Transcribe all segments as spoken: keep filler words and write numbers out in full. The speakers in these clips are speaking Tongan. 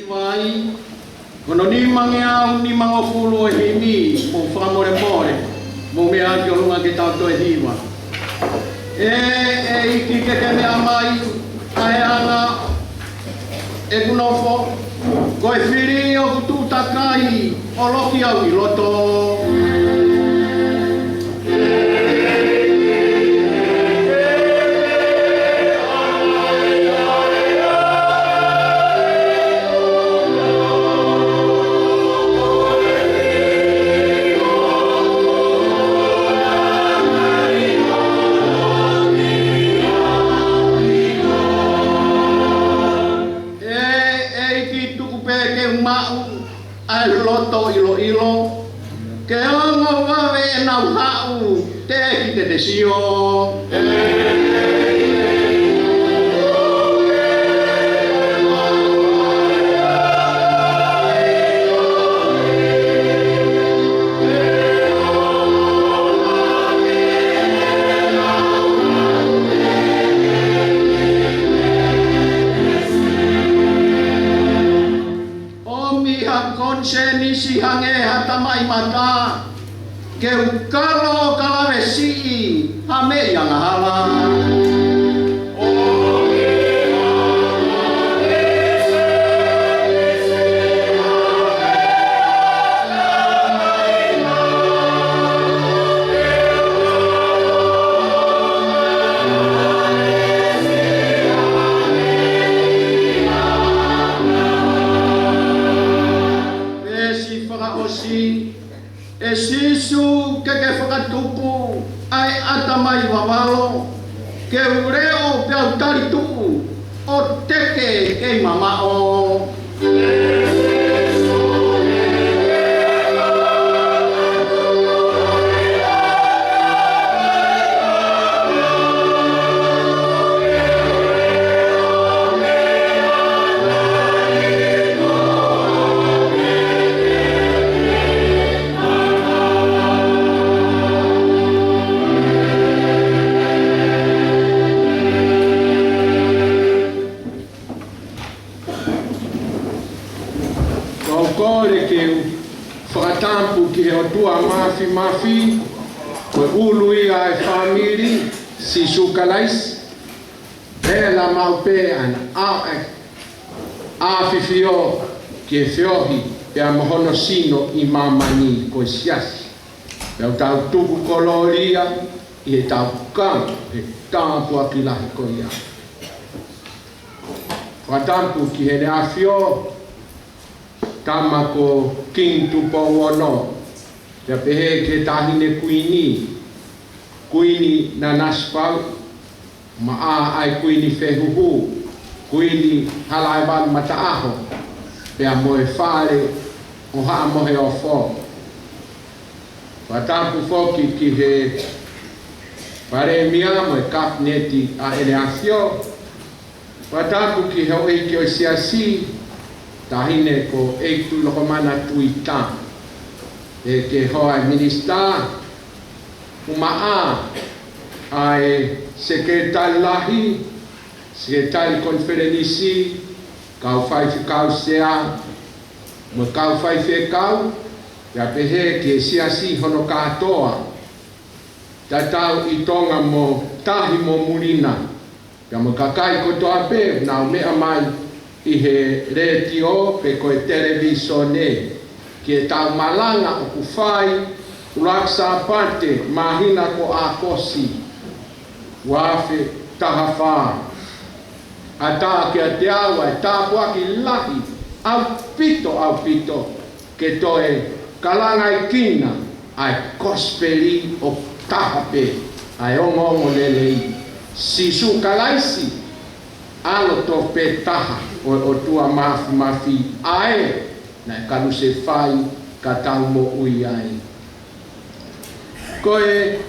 Mai, ko hono nimangeau nimangofulu ʻo e himi, mou fakamolemole, mou meʻa ki ʻolunga ke tau toe hiva. ʻE, ʻEiki ke ke meʻa mai, ʻa e anga ʻeku nofo, ko e fili ʻoku tuʻu takai, ʻo loki au ʻi loto. ʻE, ʻEiki tuku pē ke u maʻu ʻa e loto ʻiloʻilo, ke ongo vave ʻenau haʻu, teʻeki te te sio. ʻOmi ha konisēnisi hangē ha tamaʻimata, ke u kalo ʻo ka lave siʻi ha meʻi angahala. Veesi fakaʻosi. ʻE Sīsū, ke ke fakatupu ʻa e ʻatamai vavalo, ke u leʻo pea u talituʻu, ʻo teke kei mamaʻo. Kau kole ke u fakatapu ki he ʻOtua Māfimafi, ko e ʻulu ia ʻo e fāmili, Sīsū Kalaisi, pea maʻu pē ʻa ʻene ʻafio ki he feohi pea mo hono sino ʻi māmani ko e siasi. Pea ʻoku tau tuku kolōlia ʻi heʻetau kau he tāpuaki lahi ko ia. Fakatapu ki heʻene ʻafio, tama ko Kingi Tupou Ono, pea pehē ki he Taʻahine Kuini, Kuini Nanasipauʻu, maʻa ʻa e Kuini Fehuhu, Kuini Halaevalu Mataʻaho, pea mo e Fale ʻo Haʻa Moheofo. Fakatapu foki ki he Palēmia mo e Kapineti ʻa ʻEne ʻAfio. Fakatapu ki he houʻeiki ʻo e Siasi, Taʻahine ko ʻEiki Tuʻilokomana Tuita, ʻa e kau Minisitā, ʻumaʻā ʻa e Sekelitali Lahi, Sekelitali Konifelenisi, kau faifekau sea, mo e kau faifekau, pea pehē ki he Siasi hono kātoa, tatau ʻi Tonga mo tahi mo muli na, pea mo e kakai kotoa pē ʻoku nau meʻa mai ʻi he letiō pe ko e televīsone, ki heʻetau malanga ʻoku fai ʻuluaki Sāpate māhina ko ʻAokosi, ua afe taha fā. ʻAtā kiate au ʻa e tāpuaki lahi ʻaupito, ʻaupito, ke toe kalangaʻi kina ʻa e kosipeli ʻoku taha pē, ʻa e ongoongolelei, Sīsū Kalaisi, ʻAlo tofu pē taha ʻo e ʻOtua Māfimafi, ʻa ē naʻe kalusefai ka tau moʻui ai. Ko e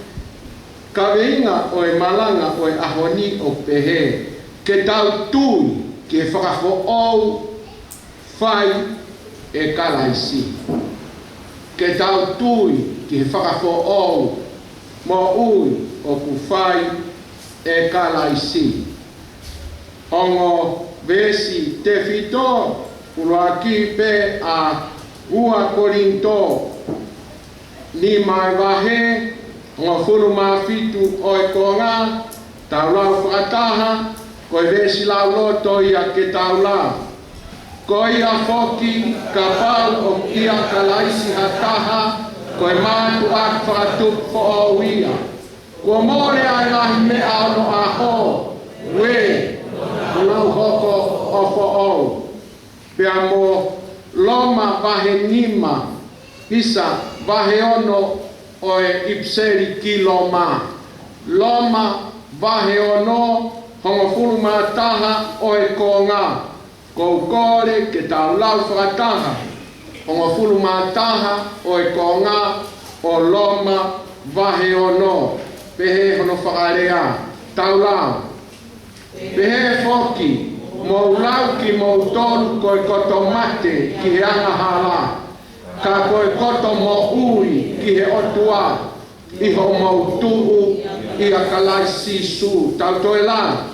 kaveinga ʻo e malanga ʻo e ʻaho ni ʻoku pehē, ke tau tui ki he fakafoʻou fai ʻe Kalaisi. Ke tau tui ki he fakafoʻou moʻui ʻoku fai ʻe Kalaisi. Ongo veesi tefito, ʻUluaki pē ʻa ua Kolinitō, nima e vahe, hongofulu mā fitu ʻo e konga, tau lau fakataha, ko e veesi lauloto ia ke tau lau. Ko ia foki, kapau ʻoku ʻia Kalaisi ha taha, ko e mātuʻaki fakatupu foʻou ia. Kuo mole ʻa e ngaahi meʻa onoʻaho, ue, kuo nau hoko ʻo foʻou. Pea mo Loma vahe nima, ʻisa, vahe ono ʻo e ʻipiseli ki Loma. Loma vahe ono, hongofulu mā taha ʻo e konga. Ko u kole ke tau lau fakataha, hongofulu mā taha ʻo e konga ʻo Loma vahe ono, pehē hono fakalea, tau lau. Pehē foki, mou lau kimoutolu ko e koto mate ki he angahala, ka ko e koto moʻui ki he ʻOtua, ʻi hoʻomou tuʻu ʻia Kalaisi Sīsū. Tau toe lau.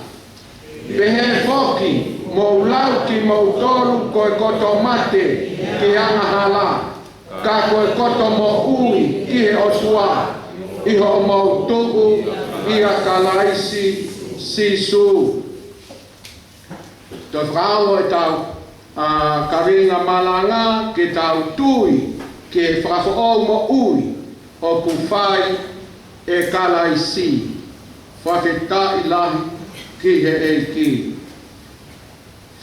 Pehē foki, mou lau kimoutolu ko e koto mate ki he angahala, ka ko e koto moʻui ki he ʻOtua, ʻi hoʻomou tuʻu ʻia Kalaisi Sīsū. Toe fakaongo ʻetau, ā, kaveinga malanga ke tau tui ki he fakafoʻou moʻui ʻoku fai ʻe Kalaisi. Fakafetaʻi lahi ki he ʻEiki.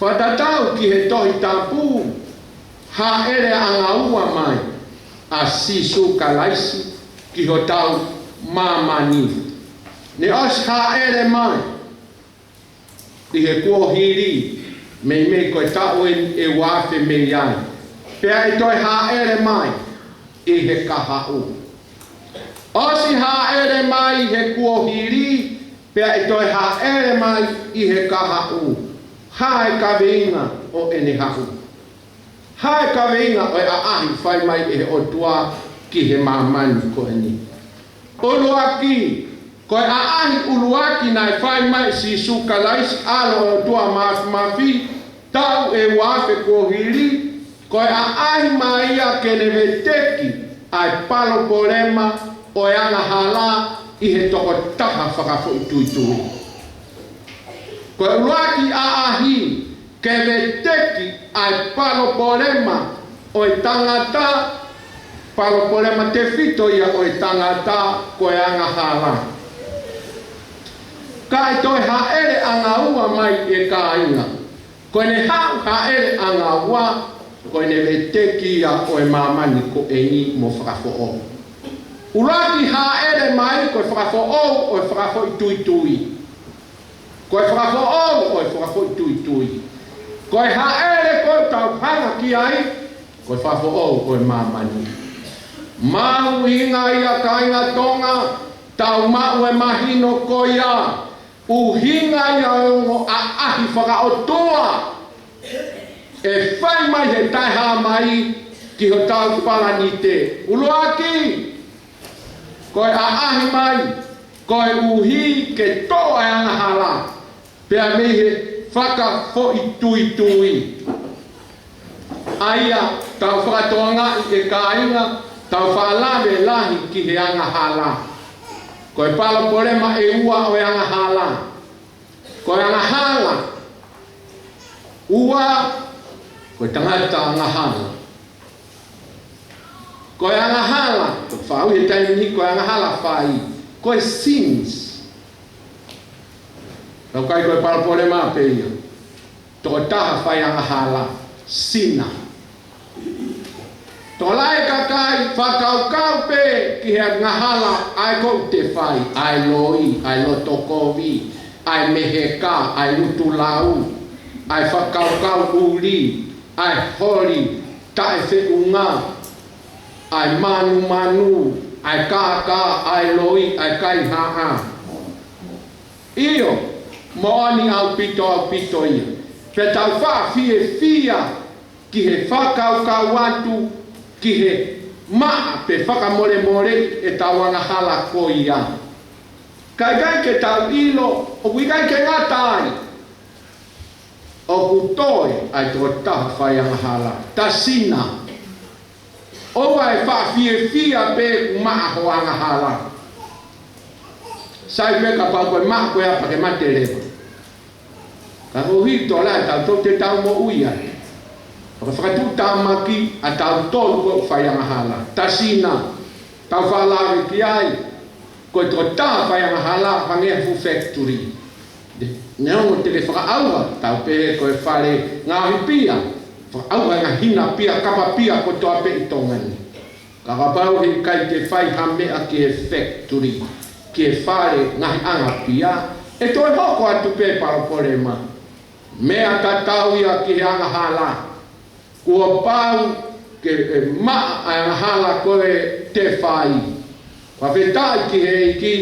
Fakatatau ki he Tohi Tapu, hāʻele ʻanga ua mai ʻa Sīsū Kalaisi ki hotau māmani. Ne ʻosi hāʻele mai ʻi he kuohili, meimei ko e taʻu eni ʻe ua afe mei ai. Pea ʻe toe hāʻele mai ʻi he kahaʻu. ʻOsi hāʻele mai he kuohili, pea ʻe toe hāʻele mai ʻi he kahaʻu. Hā e kaveinga ʻo ʻene haʻu? Hā e kaveinga ʻo e ʻaʻahi fai mai ʻe he ʻOtua ki he māmani ko eni? ʻUluaki, ko e ʻaʻahi ʻuluaki naʻe fai mai ʻe Sīsū Kalaisi, ʻAlo ʻo e ʻOtua Māfimafi, taʻu ʻe ua afe kuohili, ko e ʻaʻahi mai ia ke ne veteki ʻa e palopalema ʻo e angahala ʻi he tokotaha fakafoʻituitui. Ko e ʻuluaki ʻaʻahi ke veteki ʻa e palopalema ʻo e tangata, palopalema tefito ia ʻo e tangata ko e angahala. Ka ʻe toe hāʻele ʻanga ua mai e kāinga. Ko ʻene haʻu hāʻele ʻanga ua, ko ʻene veteki ia ʻo e māmani ko eni mo fakafoʻou. ʻUluaki hāʻele mai ko e fakafoʻou ʻo e fakafoʻituitui. Ko e fakafoʻou ʻo e fakafoʻituitui. Ko e hāʻele ko ē ʻoku tau hanga ki ai, ko e fakafoʻou ʻo e māmani. Mahuʻinga ia kāinga Tonga, tau maʻu e mahino ko ia, ʻuhinga ia ʻo e ongo ʻaʻahi fakaʻotua ʻe fai mai he taʻehāmai ki hotau palanite. ʻUluaki, ko e ʻaʻahi mai, koeʻuhi ke toʻo e angahala, pea mei he fakafoʻituitui. ʻA ia, tau fakatokangaʻi e kāinga, tau fakalave lahi ki he angahala. Ko e palopalema ʻe ua ʻo e angahala. Ko e angahala. Ua, ko e tangata angahala. Ko e angahala, ko e fau he taimi ni ko e angahala fai. Ko e sins. Tau kai ko e palopalema pē ia. Tokotaha fai angahala, sina. Tokolahi e kakai fakakaukau pē ki he angahala ʻa e ko ē te fai, ʻa e loi, ʻa e loto kovi, ʻa e meheka, ʻa e ngutu lau, ʻa e fakakaukau ʻuli, ʻa e holi taʻefeʻunga, ʻa e manumanu, ʻa e kākā, ʻa e loi, ʻa e kaihaʻa. ʻIo, moʻoni ʻaupito, ʻaupito ia. Pea tau faʻa fiefia ki he fakakaukau atu ki he maʻa pe fakamolemoleʻi ʻetau angahala ko ia. Ka ʻikai ke tau ʻilo, ʻoku ʻikai ke ngata ai. ʻoku toe ʻa e tokotaha fai angahala. Tasina. ʻOua ʻe faʻa fiefia pē ʻoku maʻa hoʻo angahala. Sai pē kapau ko e maʻa ko ē pea ke mate leva. Ka ko e hito lahi ʻa tautolu te tau moʻui ai. Fakafakatuʻutāmaki ʻa tautolu ʻoku fai angahala. Tasina, tau faʻa lave ki ai, ko e tokotaha fai angahala, hangē ha fuʻu factory. Neongo te ke fakaʻauha, tau pehē ko e fale ngaohi pia, fakaʻauha e ngaahi hina pia, kapa pia kotoa pē ʻi Tonga ni. Ka kapau heʻikai ke fai ha meʻa ki he factory, ki he fale ngaohiʻanga pia, ʻe toe hoko atu pē palopalema. Meʻa tatau ia ki he angahala. Kuo pau ke, ʻe, maʻa ʻa e angahala ko ē te fai. Fakafetaʻi ki he ʻEiki,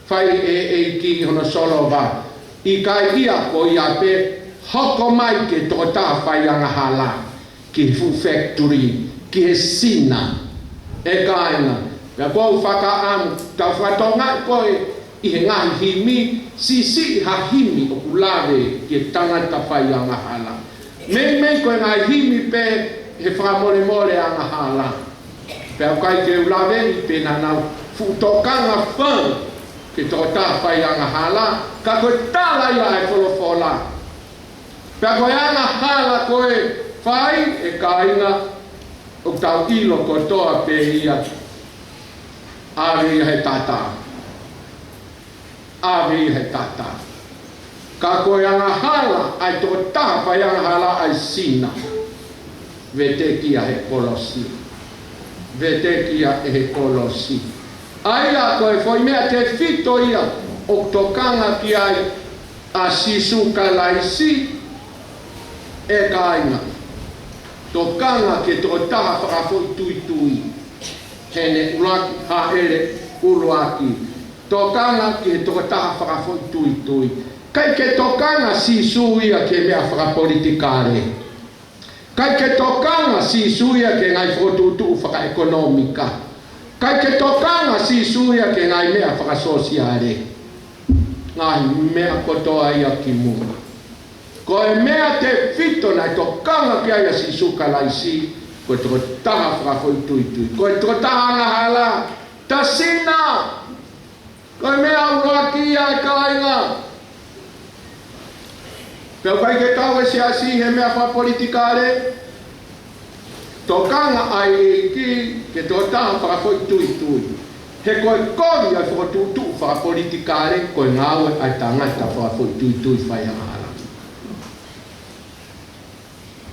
fai ʻe he ʻEiki hono solova. ʻIkai ia ko ia pē, hoko mai ki he tokotaha fai angahala, ki he fuʻu factory, ki he sina. ʻE kāinga, pea ʻoku ou fakaʻamu, tau fakatokangaʻi ko ē ʻi he ngaahi himi, siʻisiʻi ha himi ʻoku lave ki he tangata fai angahala. Meimei ko e ngaahi himi pē he fakamolemole angahala. Pea ʻoku ʻikai ke u laveʻi pe naʻa nau fuʻu tokanga fau ki he tokotaha fai angahala, ka ko e tala ia ʻa e folofola. Pea ko e angahala ko ē fai, ʻe kāinga, ʻoku tau ʻilo kotoa pē ia, ʻave ia he taʻataʻa. ʻAve ia he taʻataʻa. Ka ko e angahala ʻa e tokotaha fai angahala ʻa e sina, veteki ia he kolosi. Veteki ia he kolosi. ʻA ia ko e foʻi meʻa tefito ia ʻoku tokanga ki ai ʻa Sīsū Kalaisi, ʻe kāinga. Tokanga ki he tokotaha fakafoʻituitui. Heʻene ʻuluaki, hāʻele ʻuluaki. Tokanga ki he tokotaha fakafoʻituitui. ʻIkai ke tokanga Sīsū ia ki he meʻa fakapolitikale. ʻIkai ke tokanga Sīsū ia ki he ngaahi fokotuʻutuʻu fakaʻekonōmika. ʻIkai ke tokanga Sīsū ia ki he ngaahi meʻa fakasōsiale. Ngaahi meʻa kotoa ia ki muʻa. Ko e meʻa tefito naʻe tokanga ki ai ʻa Sīsū Kalaisi, ko e tokotaha fakafoʻituitui. Ko e tokotaha angahala, tasina. Ko e meʻa ʻuluaki ia, ʻe kāinga. Pea ʻoku ʻikai ke kau e siasi he meʻa fakapolitikale. Tokanga ʻa e ʻEiki ki he tokotaha fakafoʻituitui. He ko e kovi ʻa e fokotuʻutuʻu fakapolitikale, ko e ngāue ʻa e tangata fakafoʻituitui fai angahala.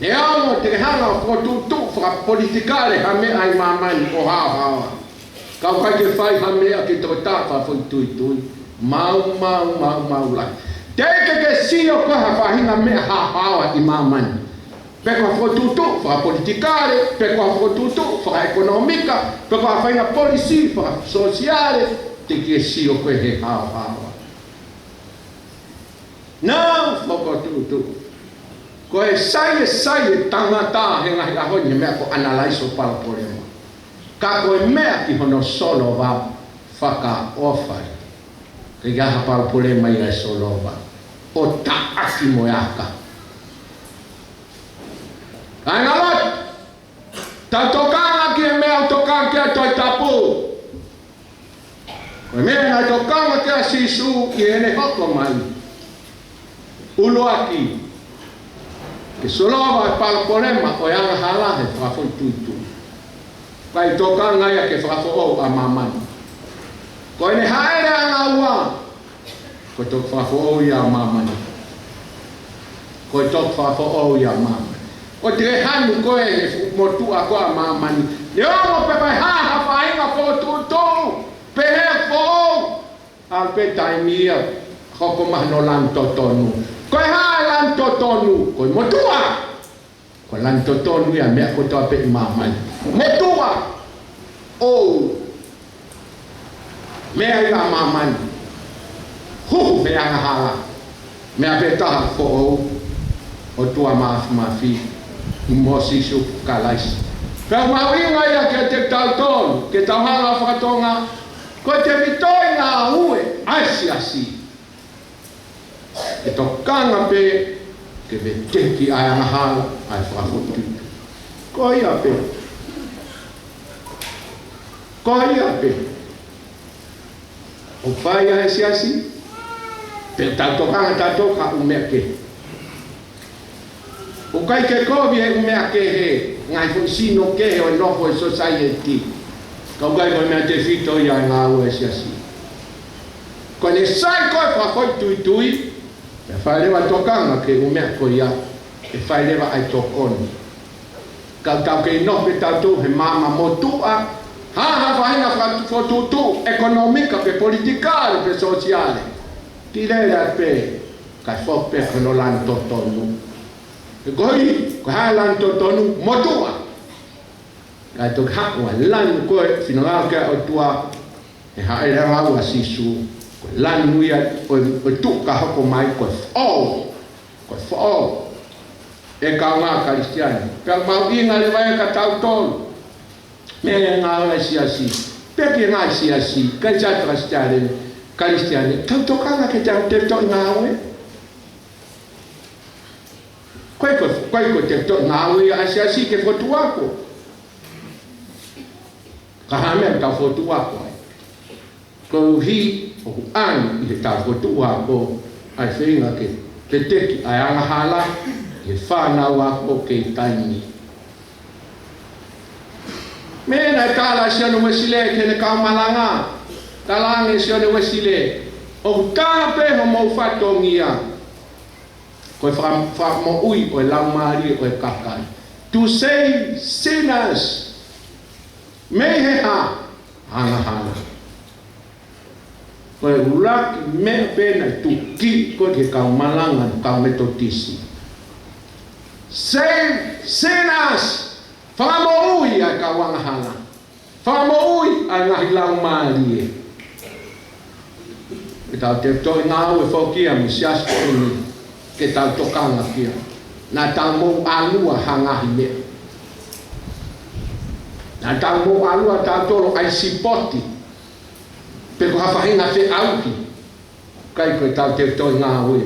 Neongo te ke hanga ʻo fokotuʻutuʻu fakapolitikale ha meʻa ʻi māmani ʻo haohaoa, ka ʻoku ʻikai ke fai ha meʻa ki he tokotaha fakafoʻituitui, maumau, maumau lahi. Teʻeki ke ke sio ko ha faʻahinga meʻa haohaoa ʻi māmani. Pe ko ha fokotuʻutuʻu fakapolitikale, pe ko ha fokotuʻutuʻu fakaʻekonōmika, pe ko ha faʻahinga polisī fakasōsiale, teʻeki ke sio koe he haohaoa. Nau fokotuʻutuʻu. Ko e sai e sai e tangata he ngaahi ʻaho ni he meʻa ko e ʻanalaiso palopalema. Ka ko e meʻa ki hono solova fakaʻofa. Ke ʻi ai ha palopalema ia ʻe solova. ʻO taʻaki mo e aka. Kāinga lotu, tau tokanga ki he meʻa ʻoku tokanga ki ai e Tohi Tapu. Ko e meʻa naʻe tokanga ki ai ʻa Sīsū ʻi heʻene hoko mai. ʻUluaki, ke solova e palopalema ʻo e angahala he fakafoʻituitui. Kae tokanga ia ke fakafoʻou ʻa māmani. Ko ʻene hāʻele angaua, ko e toki fakafoʻou ia ʻa māmani. Ko e toki fakafoʻou ia ʻa māmani. ʻOua te ke hanu koe he fuʻu motuʻa ko ē ʻa māmani. Neongo pe ko e hā ha faʻahinga fokotuʻutuʻu, pehē foʻou, ʻalu pē taimi ia, hoko mai hono lanu totonu. Ko e hā e lanu totonu? Ko e motuʻa. Ko e lanu totonu ia meʻa kotoa pē ʻi māmani. Motuʻa. ʻO meʻa ia ʻa māmani. Huhu he angahala. Meʻa pē taha foʻou, ʻOtua Māfimafi, mo Sīsū Kalaisi. Pea mahuʻinga ia kiate kitautolu, ke tau hanga ʻo fakatonga, ko e tefitoʻi ngāue ʻa e siasi. Ke tokanga pē ke veteki ʻa e angahala ʻa e fakafoʻituitui. Ko ia pē. Ko ia pē. ʻOku fai ʻe he siasi, pea tau tokanga tautolu ki he ʻū meʻa kehe. ʻOku ʻikai ke kovi e ʻū meʻa kehe, ngaahi foʻi sino kehe ʻo e nofo ʻo e society. Ka ʻoku ʻikai ko e meʻa tefito ia ʻa e ngāue ʻa e siasi. Ko ʻene sai ko ē fakafoʻituitui, pea fai leva tokanga ki he ʻū meʻa ko ia, ʻe fai leva ʻa e tokoni. Ka tau kei nofo pē tautolu he maama motuʻa, ha ha faʻahinga faka-, fokotuʻutuʻu ʻekonōmika pe politikale pe sōsiale. Ki lele pē, kae foki pē ki hono lanu totonu. He ko e hā, ko e hā e lanu totonu? Motuʻa. Kae toki haʻu ʻa e lanu ko ē finangalo ki ai ʻOtua, he hāʻele angaua ʻa Sīsū, ko e lanu ia ʻo e, ʻo e tuʻu ka hoko mai, ko e foʻou, ko e foʻou. ʻE kāinga Kalisitiane, pea mahuʻinga leva ia kia tautolu. Meʻa ia ʻa e ngāue ʻa e siasi. Pea ki he ngaahi siasi, kae ʻikai ke Kalisitiane, Kalisitiane, tau tokanga ki heʻetau tefitoʻi ngāue. Ko e, ko e, ko e, ko e tefitoʻi ngāue ia ʻa e siasi ke fokotuʻu ako. Ka hā e meʻa ʻoku tau fokotuʻu ako ai? Koeʻuhi ʻoku ʻi ai ʻi heʻetau fokotuʻu ako ʻa e feinga ke veteki ʻa e angahala ʻi he fānau ako kei taimi. Meʻa naʻe tala ʻe Sione Uesilē ki heʻene kau malanga, talaange ʻe Sione Uesilē, ʻoku taha pē homou fatongia, ko e faka-, fakamoʻui ʻo e laumālie ʻo e kakai. To save sinners. Mei he hā? Angahala. Ko e ʻuluaki meʻa pē naʻe tuki ko ē ki he kau malanga, kau Metotisi. Save sinners. Fakamoʻui ʻa e kau angahala. Fakamoʻui ʻa e ngaahi laumālie. Ke tau tefitoʻi ngāue foki ia mo e siasi ko eni ke tau tokanga ki ai. Naʻa tau mou ʻalua ha ngaahi meʻa. Naʻa tau mou ʻalua tautolu ʻa e sipoti. Pe ko ha faʻahinga feʻauhi. ʻIkai ko ʻetau tefitoʻi ngāue.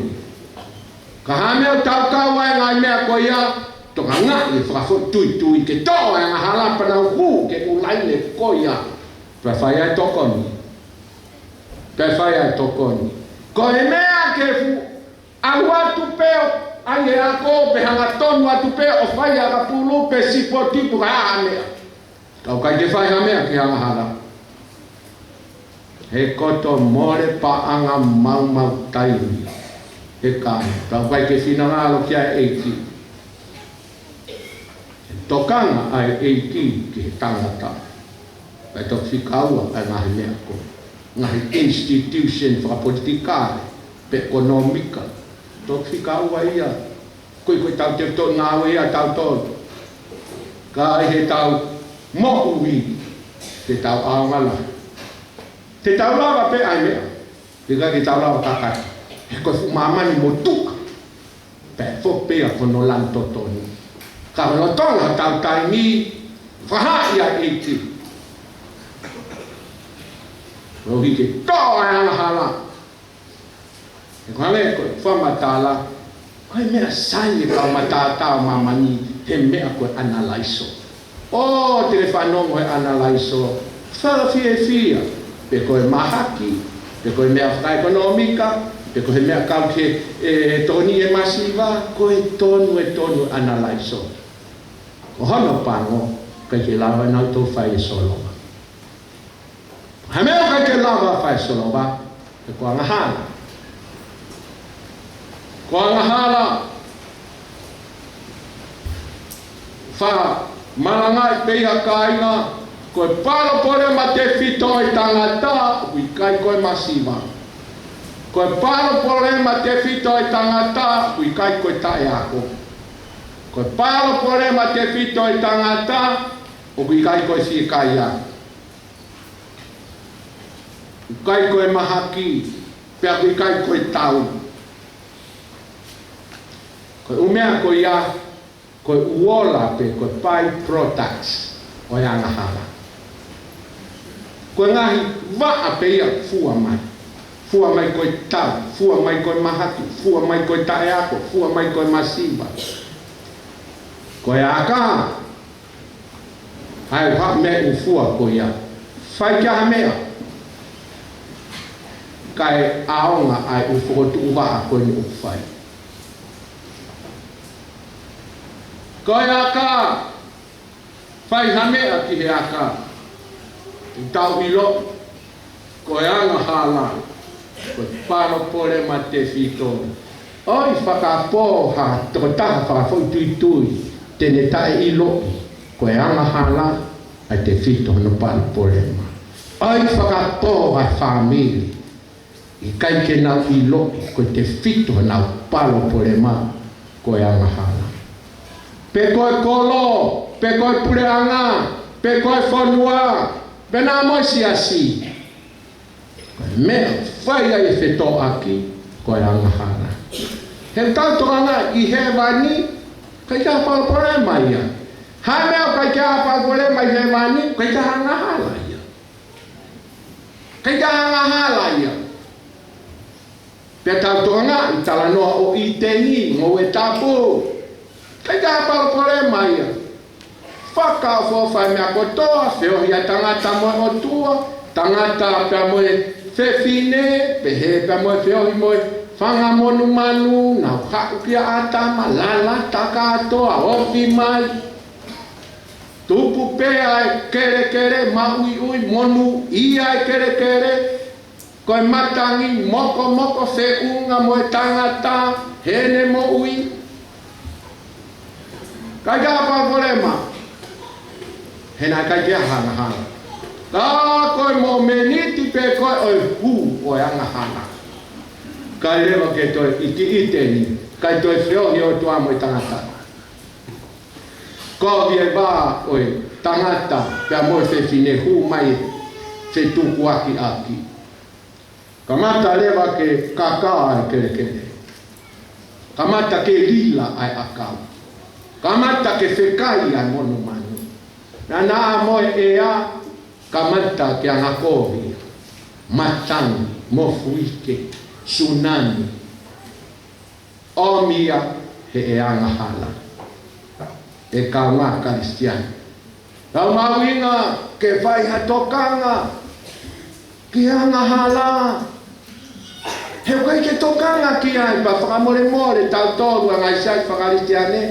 Ka hā e meʻa ʻoku tau kau ai ngaahi meʻa ko ia, tokangaʻi e fakafoʻituitui ke toʻo e angahala pea nau hū ki he ʻū laine ko ia. Pea fai ai tokoni. Pea fai ai tokoni. Ko e meʻa ke fuʻu ʻalu atu pē ʻo ʻai e ako pe hangatonu atu pē ʻo fai ʻakapulu pe sipoti pe ko e hā e meʻa. Ka ʻoku ʻikai ke fai ha meʻa ki he angahala. He koto mole paʻanga maumau taimi. He ka, ka ʻoku ʻikai ke finangalo ki ai e ʻEiki. He tokanga ʻa e ʻEiki ki he tangata. Kae toki fika ua ʻa e ngaahi meʻa ko ē. Ngaahi institution fakapolitikale, pe ʻekonōmika. Toki fika ua ia. Ko e, ko ʻetau tefitoʻi ngāue ia ʻa tautolu. Ka ʻi heʻetau moʻui, te tau ʻaonga lahi. Te tau lava pē ʻa e meʻa. Te ʻikai ke tau lava kakato. He ko e fuʻu māmani motuʻa. Pea foki pē ia ki hono lanu totonu. Ka lolotonga hotau taimi, fakahā ia ʻe he ʻEiki. Koeʻuhi ke toʻo e angahala. He ko e hā e meʻa ko e fakamatala, ko e meʻa sai e kau matātā ʻo māmani he meʻa ko e ʻanalaiso. ʻOku te ke fanongo he ʻanalaiso, fakafiefia, pe ko e mahaki, pe ko e meʻa fakaʻekonōmika, pe ko e meʻa kau ki he, e, tokoni e masiva, ko e tonu, e tonu e ʻanalaiso. Ko hono pango, ʻikai ke lava nautolu fai e solova. Hā e meʻa ʻoku ʻikai ke lava fai e solova, he ko e angahala. Ko e angahala, fakamalangaʻi pē ia kāinga, ko e palopalema tefito ʻo e tangata, ʻoku ʻikai ko e masiva. Ko e palopalema tefito ʻo e tangata, ʻoku ʻikai ko e taʻeako. Ko e palopalema tefito ʻo e tangata, ʻoku ʻikai ko e fiekaia. ʻIkai ko e mahaki, pea ʻoku ʻikai ko e tau. Ko e ʻū meʻa ko ia, ko e ʻū ola pe ko e by-products ʻo e angahala. Ko e ngaahi vaʻa pē ia ʻoku fua mai. Fua mai ko e tau, fua mai ko e mahaki, fua mai ko e taʻeako, fua mai ko e masiva. Ko e aka, ʻa e ʻū meʻa ʻoku fua ko ia. Fai ki ai ha meʻa, kae ʻaonga ʻa e ʻū fokotuʻu vaʻa ko eni ʻoku fai. Ko e aka, fai ha meʻa ki he aka, ʻoku tau ʻilo, ko e angahala, ko e palopalema tefito. ʻOi fakapō ha tokotaha fakafoʻituitui te ne taʻeʻiloʻi ko e angahala ʻa e tefito hono palopalema. ʻOi fakapō ha fāmili ʻikai ke nau ʻiloʻi ko e tefito honau palopalema ko e angahala. Pe ko e kolo, pe ko e puleʻanga, pe ko e fonua, pe naʻa mo e siasi. Ko e meʻa ʻoku fai ai e fetōʻaki, ko e angahala. He ʻoku tau tokanga ʻi hēvani, ʻikai ke ʻi ai ha palopalema ia. Ha meʻa ʻoku ʻikai ke ʻi ai ha palopalema ʻi hēvani, ʻikai ke ʻi ai ha angahala ia. ʻIkai ke ʻi ai ha angahala ia. Pea tau tokanga ʻi he talanoa ʻo ʻĪteni, ngoue tapu. ʻIkai ke ʻi ai ha palopalema ia. Fakaʻofoʻofa e meʻa kotoa, feohi ʻa e tangata mo e ʻOtua, tangata pea mo e fefine, pehē pea mo e feohi mo e fanga monumanu, nau haʻu kia ʻĀtama, lalata kātoa, ofi mai. Tupu pē ʻa e kelekele, maʻuiʻui, monūʻia e kelekele, ko e matangi, mokomoko, feʻunga mo e tangata, heʻene moʻui. ʻIkai ke ʻi ai ha palopalema. He naʻe ʻikai ke ʻi ai ha angahala. Ka ko e mōmeniti pē ko ē ʻo e hū ʻo e angahala, ʻikai leva ke toe ʻi ʻĪteni, ʻikai toe feohi ʻOtua mo e tangata. Ko e vā ʻo e tangata pea mo e fefine, hū mai e fetukuakiʻaki. Kamata leva ke kaka ʻa e kelekele. Kamata ke lila ʻa e ʻakau. Kamata ke fekai ʻa e monumanu. Naʻa mo e ʻea, kamata ke angakovi. Matangi, mofuike, sunami. ʻOmi ia he ʻe angahala. ʻE kāinga Kalisitiane, tau mahuʻinga ke fai ha tokanga ki he angahala. He ʻoku ʻikai ke tokanga ki ai, pea fakamolemole tautolu ʻa e ngaahi siasi faka-Kalisitiane,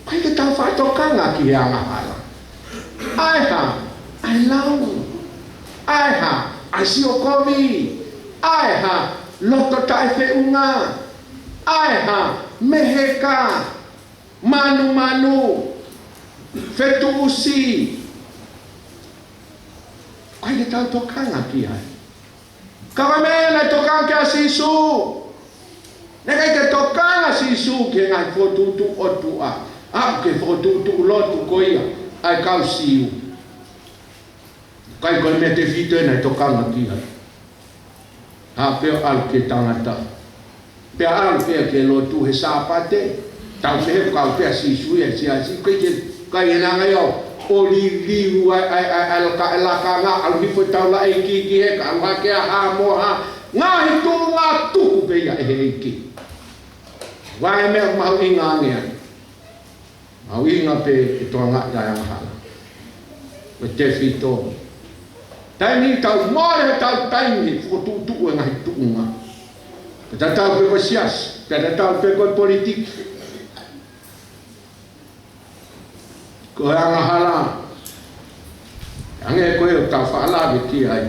ʻoku ʻikai ke tau faʻa tokanga ki he angahala. ʻA e hā? ʻA e lau. ʻA e hā? ʻA e sio kovi. ʻA e hā? Loto taʻefeʻunga. ʻA e hā? Meheka, manumanu, fetuʻusi. ʻOku ʻikai ke tau tokanga ki ai. Ka ko e meʻa naʻe tokanga ki ai ʻa Sīsū. Naʻe ʻikai ke tokanga ʻa Sīsū ki he ngaahi fokotuʻutuʻu ʻotua, ʻa e fokotuʻutuʻu lotu ko ia ʻa e kau Siu. ʻIkai ko e meʻa tefito ē naʻe tokanga ki ai. Haʻu pē ʻo ʻalu ki he tangata. Pea ʻalu pē ki he lotu he Sāpate. Tau pehē ʻoku kau pē ʻa Sīsū ia he siasi. ʻIkai ke, ʻikai ke ne hanga ia ʻo liliu ʻa e, ʻa e, ʻa e, ʻa e laka, ʻa e lakanga, ʻalu hifo e taulaʻeiki ki hē, kae ʻalu hake ʻa Hamoa. Ngaahi tuʻunga tuku pē ia ʻe he ʻEiki. Vahe meʻa mahuʻinga ange ai. Mahuʻinga pē ke tokangaʻi ʻa e angahala. Ko e tefito. Taimi tau mole hotau taimi he fokotuʻutuʻu e ngaahi tuʻunga. Pea tatau pē ko e siasi, pea tatau pē ko e politiki. Ko e angahala. Hangē ko ē ʻoku tau faʻa lave ki ai.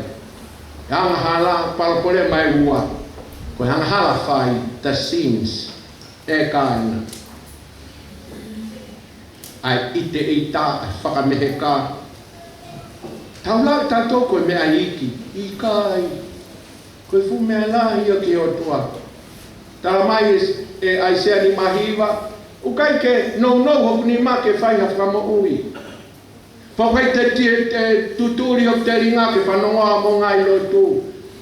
Angahala, palopalema ʻe ua. Ko e angahala fai, the sins. ʻE kāinga. ʻA e ʻiteʻita, ʻa e fakameheka. Tau lau tautolu ko e meʻa iiki. ʻIkai. Ko e fuʻu meʻa lahi ia ki he ʻOtua. Tala mai ʻe, ʻe ʻAisea nima hiva, ʻoku ʻikai ke nounou hoku nima ke fai ha fakamoʻui. Pea ʻoku ʻikai te, te, te tutuli hoku telinga ke fanongo ʻa e ngaahi lotu.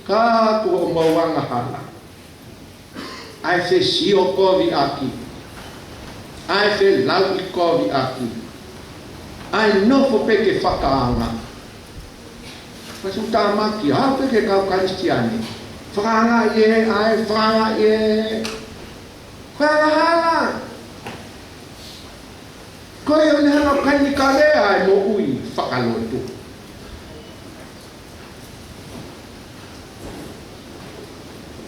Ka ko hoʻomou angahala. ʻA e fesiokoviʻaki. ʻA e felauʻikoviʻaki. ʻA e nofo pē ke fakaanga. Pea ʻoku ou tāmaki, haʻu pē ki he kau Kalisitiane. Fakaangaʻi ē, ʻa e fakaangaʻi ē. Ko e angahala. Ko e ʻoku ne hanga ʻo kanikavea ʻa e moʻui fakalotu.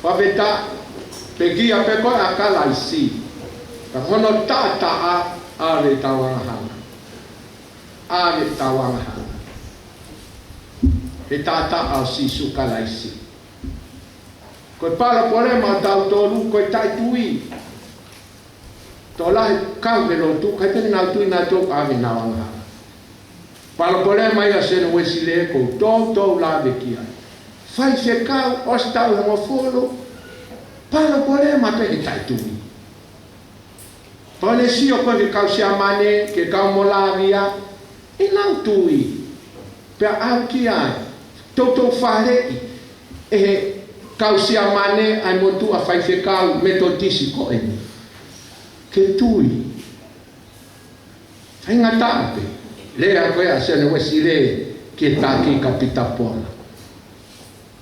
Fakafetaʻi, pekia pē koe ʻa Kalaisi. Ka ko hono taʻataʻa, ʻave ʻetau angahala. ʻAve ʻetau angahala. He taʻataʻa ʻo Sīsū Kalaisi. Ko e palopalema ʻo tautolu, ko e taʻetui. Tokolahi kau he lotu, ʻikai te nau tui nautolu ʻave ʻenau angahala. Palopalema ia ʻa Sione Uesilē ʻoku ou toutou lave ki ai. Faifekau, ʻosi taʻu hongofulu, palopalema pē he taʻetui. Pea ne sio ko ē ki he kau Siamane, ki he kau Molavia, ʻenau tui. Pea ʻalu ki ai, toutou faleʻi ʻe he kau Siamane ʻa e motuʻa faifekau Metotisi ko eni. Ke tui. Faingataʻa pē, lea ko ē ʻa Sione Uesilē ki he taki ko Pita Pola.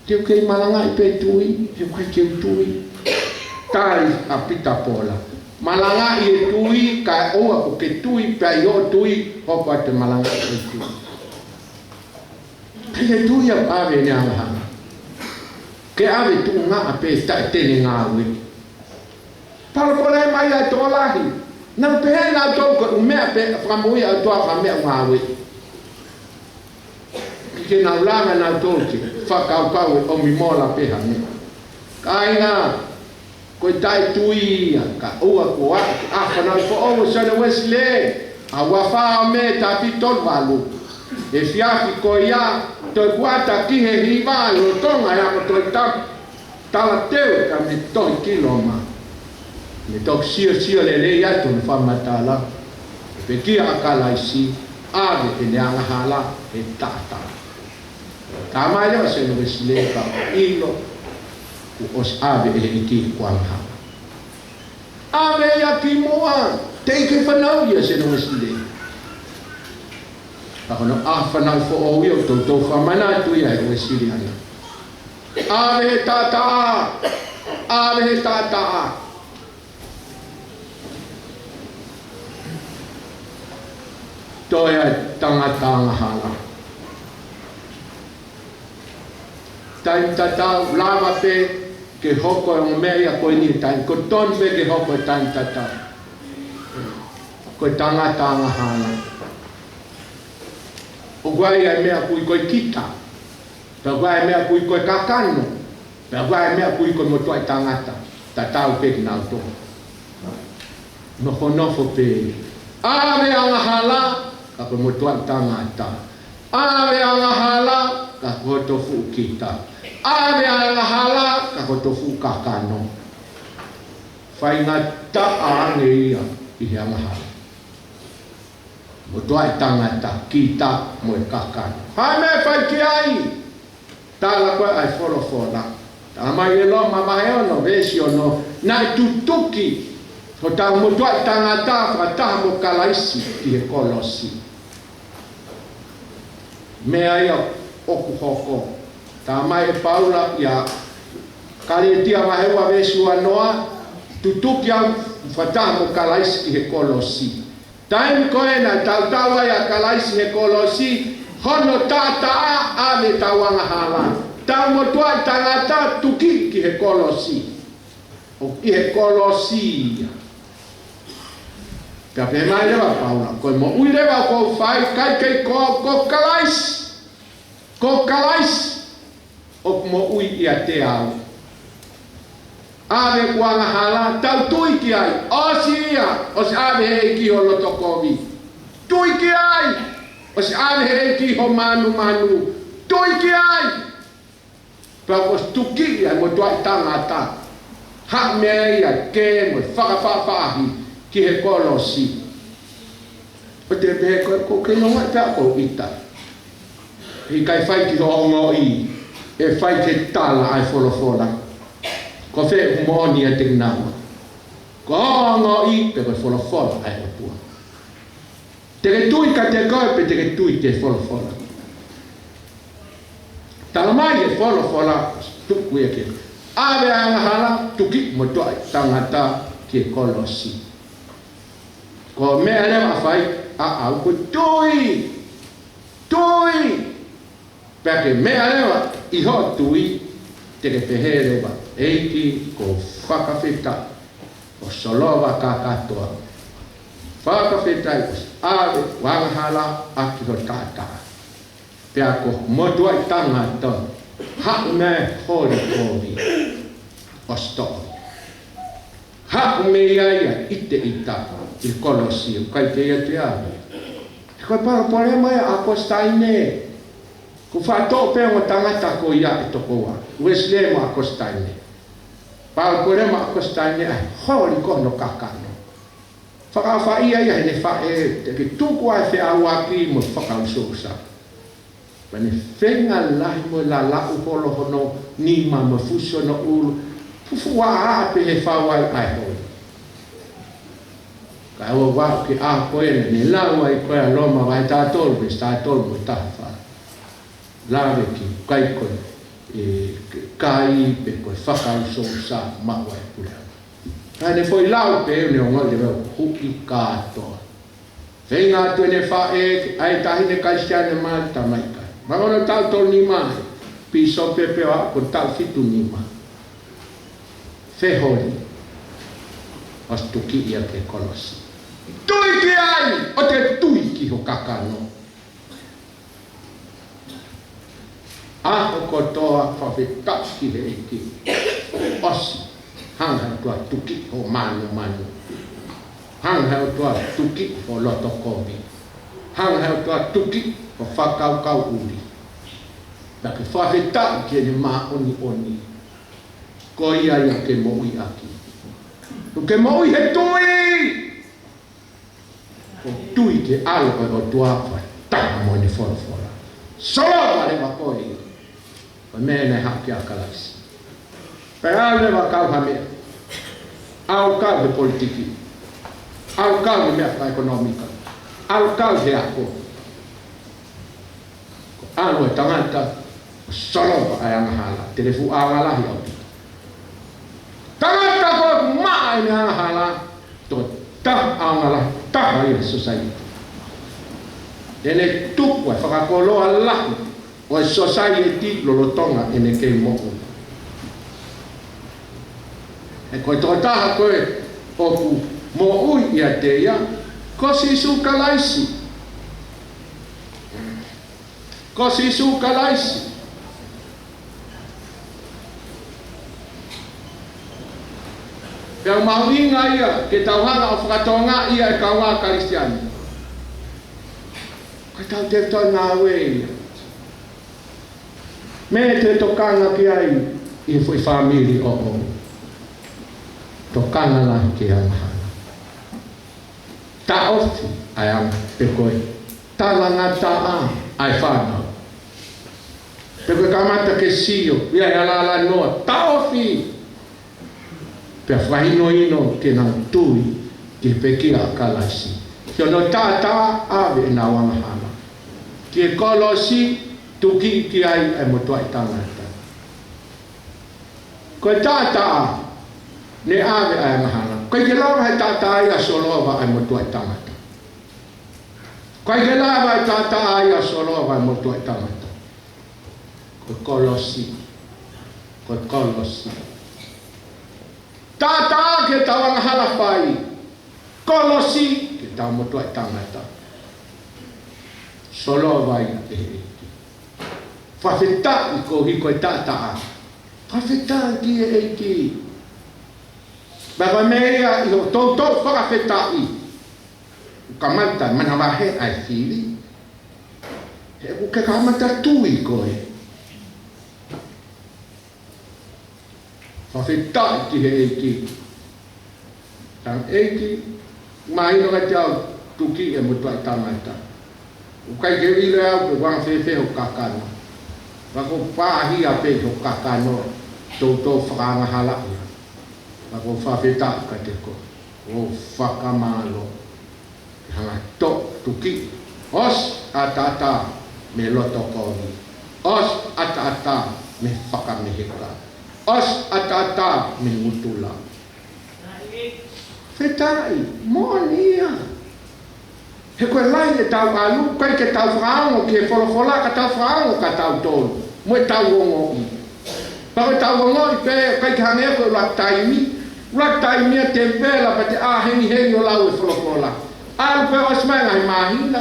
Te u kei malangaʻi pē tui, he ʻoku ʻikai ke u tui. Tali ʻa Pita Pola. Malangaʻi e tui, kae ʻoua kuo ke tui, pea ʻi hoʻo tui, hoko atu e malangaʻi e tui. Ke ke tui ʻa ʻave ʻene angahala. Ke ʻave tuʻungaʻa pē taʻe te ne ngāue. Palopalema ia ʻa e tokolahi. Nau pehē nautolu ko e ʻū meʻa pē fakamoʻui ʻa e ʻOtua ko e meʻa ʻoku ngāue. Ke nau langa nautolu ke fakakaukau ʻe ʻomi mola pē ha meʻa. Kāinga, ko e taʻetui ia, kae ʻoua kuo aʻu ki he fanauʻi foʻou ʻo Sione Uesilē, ʻa e ua fā ʻo Mē taha fitu tolu valu. Efiafi ko ia, toe kuata ki he hiva, lolotonga e ako Tohi Tapu, talateu ka mei he tohi ki Loma. Ne toki siosio lelei atu hono fakamatala, pekia ʻa Kalaisi, ʻave ʻene angahala he taʻataʻa. Talamai leva ʻe Sione Uesilē ka ʻilo, kuo ʻosi ʻave ʻe he ʻEiki ʻeku angahala. ʻAve ia kimuʻa, teʻeki fanauʻi ʻa Sione Uesilē. Ka ko hono ʻaho fanauʻi foʻou ia ʻoku toutou fakamanatu ia ʻe he Uesiliana. ʻAve he taʻataʻa, ʻave he taʻataʻa. Toe ʻa e tangata angahala. Taimi tatau, lava pē ke hoko e ongo meʻa ia ko eni he taimi, ko e tonu pē ke hoko e taimi tatau. Ko e tangata angahala. ʻOku ʻi ai e meʻa ʻoku ui ko e kita. Pea ʻoku ʻi ai e meʻa ʻoku ui ko e kakano. Pea ʻoku ʻi ai e meʻa ʻoku ui ko e motuʻaʻi tangata. Tatau pē kinautolu. Nofonofo pē. ʻAve angahala, ka ko e motuʻaʻi tangata. ʻAve angahala, ka ko hoto fuʻu kita. ʻAve angahala, ka ko hoto fuʻu kakano. Faingataʻa ange ia ʻi he angahala. Motuʻaʻi tangata, kita mo e kakano. Hā e meʻa ʻe fai ki ai? Tala ko ē ʻa e folofola. Talamai ʻe Loma vahe ono, veesi ono, naʻe tutuki hotau motuʻaʻi tangata fakataha mo Kalaisi ki he kolosi. Meʻa ia ʻoku hoko. Talamai ʻe Paula ʻia Kalētia vahe ua veesi ua noa, tutuki au fakataha mo Kalaisi ki he kolosi. Taimi ko ē naʻe tautau ai ʻa Kalaisi he kolosi, hono taʻataʻa ʻave ʻetau angahala. Tau motuʻaʻi tangata tuki ki he kolosi. ʻOku ʻi he kolosi ia. Pea pehē mai leva ʻa Paula, ko e moʻui leva ʻoku ou fai, ʻikai kei ko au, ko Kalaisi. Ko Kalaisi ʻoku moʻui ʻiate au. ʻAve ʻeku angahala, tau tui ki ai, ʻosi ia, ʻosi ʻave he ʻEiki ho loto kovi. Tui ki ai, ʻosi ʻave he ʻEiki ho mānumanu. Tui ki ai. Pea ʻosi tukiʻi ʻa e motuʻaʻi tangata. Haʻu mei ai ʻa e kē mo e fakafaʻafaʻahi ki he kolosi. ʻOku te pehē ko e, ko e ke nonga pea ko ita. ʻIkai fai ki hoʻo ongoʻi, ʻe fai ki he tala ʻa e folofola. Ko fē ʻoku moʻoni ʻiate kinaua? Ko hoʻo ongoʻi pe ko e folofola ʻa e ʻOtua? Te ke tui kiate koe pe te ke tui ki he folofola? Talamai ʻe he folofola, tuku ia ke ʻAve ʻa e angahala, tuki motuʻa e tangata ki he kolosi. Ko e meʻa leva ʻe fai, ʻa, ʻa, ko e tui. Tui. Pea ke meʻa leva ʻi hoʻo tui, te ke pehē leva, ʻEiki, ʻoku ou fakafetaʻi ʻoku solova kātoa. Fakafetaʻi ʻoku ʻave ʻa e angahala ʻaki ho taʻataʻa. Pea ko e motuʻa e tangata, haʻu mei he holi kovi ʻo sitoʻo. Haʻu mei ai ʻa e ʻiteʻita ʻi he kolosi, ʻoku ʻikai ke ia te ʻave. Ko e palopalema ia ʻa ʻAkositaine. Ko e faʻa toʻo pē ongo tangata ko ia ʻe toko ua. Uēsilī mo ʻAkositaine. Palopalema ʻa ʻAkositaine ʻa e holi ko hono kakano. Fakaʻapaʻia ia heʻene faʻē, te ke tuku ʻa e feʻauaki mo e fakaʻusaʻusa. Pea ne feinga lahi mo e lalaʻu holo hono nima mo e fusi hono ʻulu, fufuaʻa pē he fau ai ʻa e holi. Kae ʻoua ke ʻā ko ē naʻe lau ai ko ē ʻa Loma vahe taha tolu, veesi taha tolu mo e taha fā. Lave ki he ʻikai ko e, e, kai pe ko e fakaʻusaʻusa maʻu ai e puleʻanga. Ka ne foʻi lau pē ʻo ne ongoʻi leva ʻoku huʻi kātoa. Feinga atu ʻene faʻē, ʻa e taʻahine Kalisitiane mali, tamai kai. Mali hono taʻu tolu nima, pīsope pē ʻo aʻu ko e taʻu fitu nima. Feholi, ʻosi tuki ia ki he kolosi. Tui ki ai, ʻoua te tui ki ho kakano. ʻAho kotoa fakafetaʻi ki he ʻEiki. ʻOsi, hanga ʻe he ʻOtua tuki ho mānumanu. Hanga ʻe he ʻOtua tuki ho loto kovi. Hanga ʻe he ʻOtua tuki ho fakakaukau ʻuli. Pea ke fakafetaʻi ki heʻene māʻoniʻoni. Ko ia ia ke moʻui ʻaki. Ke moʻui he tui. ʻO tui ki he ʻAlo ʻo e ʻOtua, fakataha mo ʻene folofola. Solova leva koe ia. Ko e meʻa naʻe haʻu ki ai ʻa Kalaisi. Pea ʻalu leva ʻo kau ha meʻa. ʻAlu ʻo kau he politiki. ʻAlu ʻo kau he meʻa fakaʻekonōmika. ʻAlu ʻo kau he ako. Ko e ʻalu ʻa e tangata, solova ʻa e angahala, te ne fuʻu angahala ʻaupito. Tangata ko ē ʻoku maʻa ʻene angahala, tokotaha angahala taha ia he society. Te ne tuku ʻa e fakakoloa lahi ʻo e society lolotonga ʻene kei moʻui. He ko e tokotaha ko ē ʻoku moʻui ʻiate ia, ko Sīsū Kalaisi. Ko Sīsū Kalaisi. Pea ʻoku mahuʻinga ia ke tau hanga ʻo fakatokangaʻi ʻa e kaungā Kalisitiane. Ko ʻetau tefitoʻi ngāue ia. Meʻa te tokanga ki ai ʻi he foʻi fāmili ʻoʻou. Tokanga lahi ki he angahala. Taʻofi ʻa e anga pe ko e talangataʻa ʻa e fānau. Pe ko e kamata ke sio, ʻi ai ʻa e lālā noa, taʻofi. Pea fakahinohino ke nau tui ki he pekia ʻa Kalaisi. Ki hono taʻataʻa ʻave ʻenau angahala. Ki he kolosi tuki ki ai ʻa e motuʻaʻi tangata. Ko e taʻataʻa ne ʻave ʻa e angahala. ʻOku ʻikai ke lava he taʻataʻa ia ʻo solova ʻa e motuʻaʻi tangata. ʻOku ʻikai ke lava he taʻataʻa ia ʻo solova ʻa e motuʻaʻi tangata. Ko e kolosi. Ko e kolosi. Taʻataʻa ki heʻetau angahala fai. Kolosi ki heʻetau motuʻaʻi tangata. Solova ia ʻe he ʻEiki. Fakafetaʻi koeʻuhi ko e taʻataʻa. Fakafetaʻi ki he ʻEiki. Pea ko e meʻa ia ʻi hoʻo toutou fakafetaʻi, kamata manavahē ʻa e fili. He ʻoku ke kamata tui koe. Fakafetaʻi ki he ʻEiki. Tangata ʻEiki, mahino kiate au, tuki e motuʻaʻi tangata. ʻOku ʻikai ke u ʻilo au pe ʻoku anga fēfē hoku kakano. Ka ʻoku ou pāhia pē ʻi hoku kakano, toutou fakaangahala ia. Ka ʻoku ou fakafetaʻi kiate koe. ʻOku ou fakamālō. Hanga ʻo tuki. ʻOsi ʻataʻatā mei he loto kovi. ʻOsi ʻataʻatā mei he fakameheka. ʻOsi ʻataʻatā mei he ngutula. Fakafetaʻi, moʻoni ia. He ko e laine ʻetau ʻalu, ʻikai ke tau fakaongo ki he folofola, ka tau fakaongo kia tautolu mo ʻetau ongoʻi. Pea ko ʻetau ongoʻi pē, ʻikai ke hangē ko e ʻuluaki taimi. ʻUluaki taimi ʻa e tēvela pea te ʻā hengihengi ʻo lau e folofola. ʻAlu pē ʻosi mai e ngaahi māhina,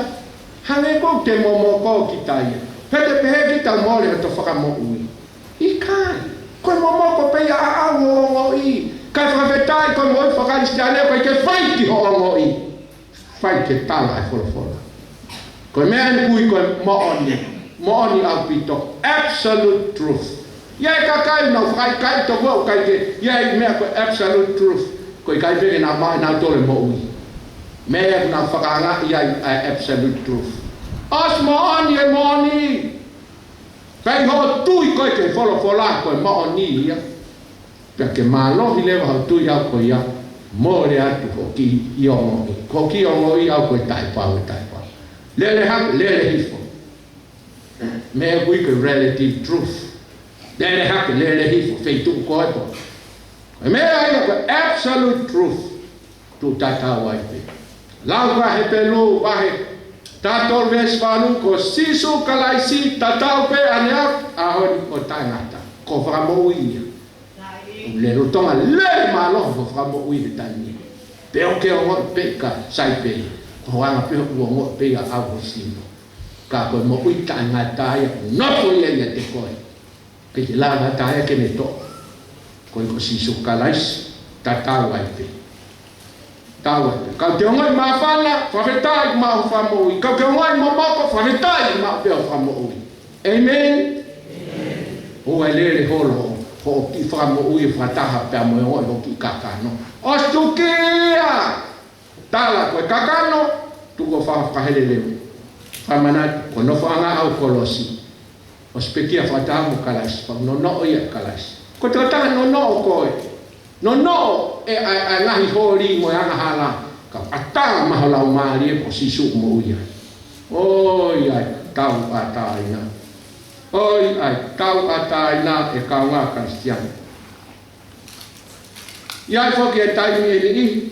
hangē ʻoku te momoko kita ia. Pea te pehē kita ʻoku mole hoto fakamoʻui. ʻIkai, ko e momoko pē ia ʻaʻau ʻo ongoʻi. Kae fakafetaʻi ko e moʻui faka-Kalisitiane ʻoku ʻikai ke fai ki hoʻo ongoʻi. Fai ki he tala ʻa e folofola. Ko e meʻa ʻeni ʻoku ui ko e moʻoni. Moʻoni ʻaupito. Absolute truth. ʻI ai e kakai ʻoku nau fakaʻikaiʻi tokoua ʻoku ʻikai ke, ʻi ai e meʻa ko e absolute truth. ʻOku ʻikai pē ke nau maʻu ʻe nautolu e moʻui. Meʻa ʻoku nau fakaangaʻi ai ʻa e absolute truth. ʻOsi moʻoni e moʻoni. Pea ʻi hoʻo tui koe ki he folofola ko e moʻoni ia. Pea ke mālohi leva hoʻo tui ʻaʻau ko ia, mole atu hoʻo kiʻi ongoʻi. Ko hoʻo kiʻi ongoʻi ʻaʻau ko e taʻepau, e taʻepau. Lele hake, lele hifo. Meʻa ʻoku ui ko e relative truth. Lele hake, lele hifo, feituʻu ko ē pē. Ko e meʻa ia ko e absolute truth. Tuʻu tatau ai pē. Lau ko ia Hepelū vahe taha tolu veesi valu, ko Sīsū Kalaisi tatau pē ʻaneafi, ʻaho ni ʻo taʻengata. Ko e fakamoʻui ia. Lolotonga lele mālohi hoʻo fakamoʻui he taimi ni. Pe ʻoku ke ongoʻi pē ka sai pē. Ko hoʻo anga pē hoʻo ongoʻi pē ia ʻaʻau ho sino. Ka ko e moʻui taʻengata ia, nofo ia ʻiate koe. Ke ke lava taʻe ke ne toʻo. Ko ia ko Sīsū Kalaisi, tatau ai pē. Tatau ai pē. Kapau te ongoʻi māfana, fakafetaʻi maʻu hoʻo fakamoʻui. Kapau te ongoʻi momoko, fakafetaʻi maʻu pē hoʻo fakamoʻui. ʻĒmeni? ʻOua ʻe lele holo hoʻo kiʻi fakamoʻui ʻo fakataha pea mo e ongoʻi hoʻo kiʻi kakano. ʻOsi tukia! Tala ko e kakano, tuku ʻo faka-, fakaheleleu. Fakamanatu, ko e nofoʻanga ʻaʻau kolosi. ʻOsi pekia fakataha mo Kalaisi, pea nonoʻo ia ʻe Kalaisi. Ko e tokotaha nonoʻo ko ē. Nonoʻo e ʻa e, ʻa e ngaahi holi mo e angahala. Ka ʻatā maʻa ho laumālie ko Sīsū moʻui ai. ʻOiauē, tauʻatāina. ʻOiauē, tauʻatāina e kāinga Kalisitiane. ʻI ai foki e taimi ʻe niʻihi,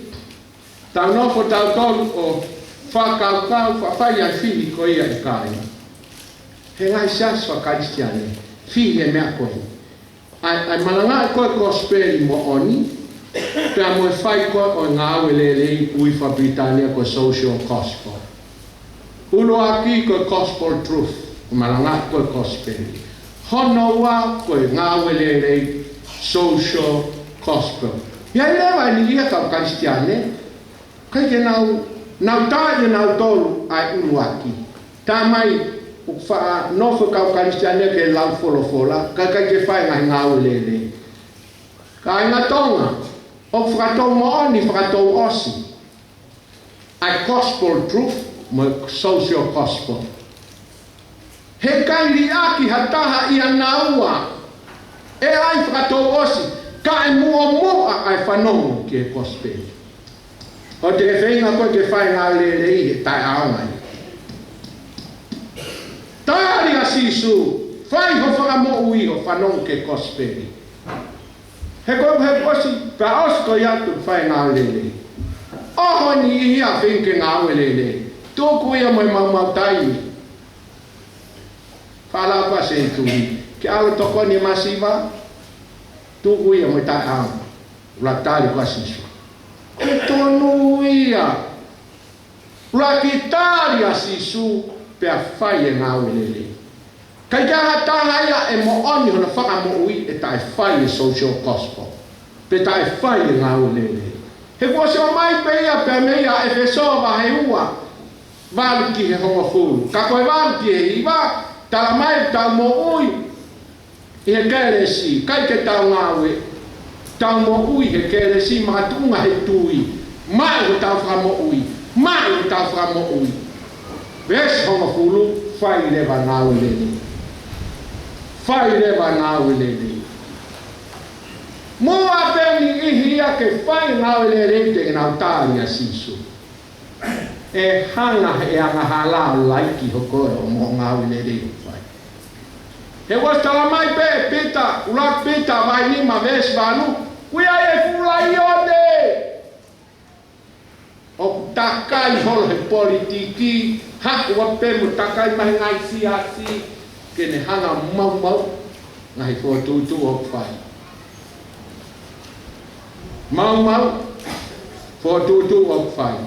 tau nofo tautolu ʻo fakakaukau, fakafai ʻa e fihi ko ia ʻe kāinga. He ngaahi siasi faka-Kalisitiane, fihi e meʻa ko ē. ʻA e, ʻa e malangaʻi ko ē kosipeli moʻoni, pea mo e fai ko ē ʻo e ngāue lelei ʻoku ui fakapilitānia ko e social gospel. ʻUluaki ko e gospel truth, ko e malangaʻi ko ē kosipeli. Hono ua ko e ngāue lelei, social gospel. ʻI ai leva e niʻihi ia kau Kalisitiane, ʻikai ke nau, nau tā ʻia nautolu ʻa e ʻuluaki. Tā mai ʻoku faʻa nofo kau Kalisitiane ke lau folofola, ka ʻikai ke fai ngaahi ngāue lelei. Kāinga Tonga, ʻoku fakatou moʻoni, fakatou ʻosi ʻa e gospel truth mo e social gospel. He ʻikai liʻaki ha taha ʻia naua. ʻE ʻi ai fakatou ʻosi, ka ʻe muʻomuʻa ʻa e fanongo ki he kosipeli. ʻOua te ke feinga koe ke fai ngāue lelei he taʻeʻaonga ia. Tali ʻa Sīsū, fai hoʻo fakamoʻui ʻo fanongo ki he kosipeli. He ko e, he ʻosi, pea ʻosi ko ia ʻoku fai ngāue lelei. ʻOho ni ia feinga ke ngāue lelei. Tuku ia mo e maumau taimi. Faʻa lau ko ē ʻa e seituli. Ke ʻalu ʻo tokoni e masiva. Tuku ia mo e taʻeʻaonga. ʻUluaki tali ko ē ʻa Sīsū. Ko e tonu ia. ʻUluaki tali ʻa Sīsū pea fai e ngāue lelei. ʻIkai ke ʻi ai ha taha ia ʻe moʻoni hono fakamoʻui ʻe taʻefai e social gospel. Pe taʻefai e ngāue lelei. He kuo ʻosi ʻomai pē ia pea mei ʻa ʻEfesō vahe ua, valu ki he hongofulu. Ka ko e valu ki he hiva, tala mai ʻoku tau moʻui ʻi he kelesi, ʻikai ke tau ngāue, tau moʻui he kelesi makatuʻunga he tui, maʻu hotau fakamoʻui, maʻu hotau fakamoʻui. Veesi hongofulu, fai leva ngāue lelei. Fai leva ngāue lelei. Muʻa pē niʻihi ia ke fai ngāue lelei te nau tali ʻa Sīsū. ʻE hanga he angahala ʻo laiki hoʻo koe ʻo mo ngāue lelei ʻoku fai. He ʻoku tala mai pē ʻe Pita, ʻuluaki Pita vahe nima veesi valu, ʻoku ʻi ai e fuʻu laione ʻoku takai holo he politiki, haʻu ʻo pehē mo takai mai he ngaahi siasi, ke ne hanga ʻo maumauʻi e ngaahi fokotuʻutuʻu ʻoku fai. Maumauʻi e fokotuʻutuʻu ʻoku fai.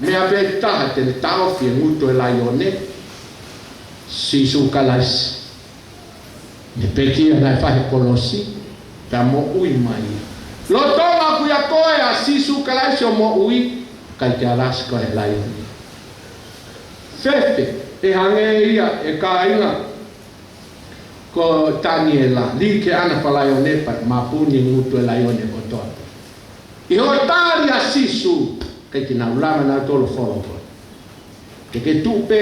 Meʻa pē taha te ne taʻofi e ngutu ʻo e laione, Sīsū Kalaisi. Ne pekia naʻe fai he kolosi, pea moʻui mai. Lolotonga ʻoku ʻia koe ʻa Sīsū Kalaisi ʻo moʻui, ʻikai ke alasi koe ʻe he laione. Fēfē, ʻe hangē ia ʻe kāinga ko Taniela, lī ki he ʻana faka-laione pea mapuni e ngutu ʻo e laione kotoa. ʻI hoʻo tali ʻa Sīsū, ʻikai ke nau lava nautolu ʻo folo koe. Te ke tuʻu pē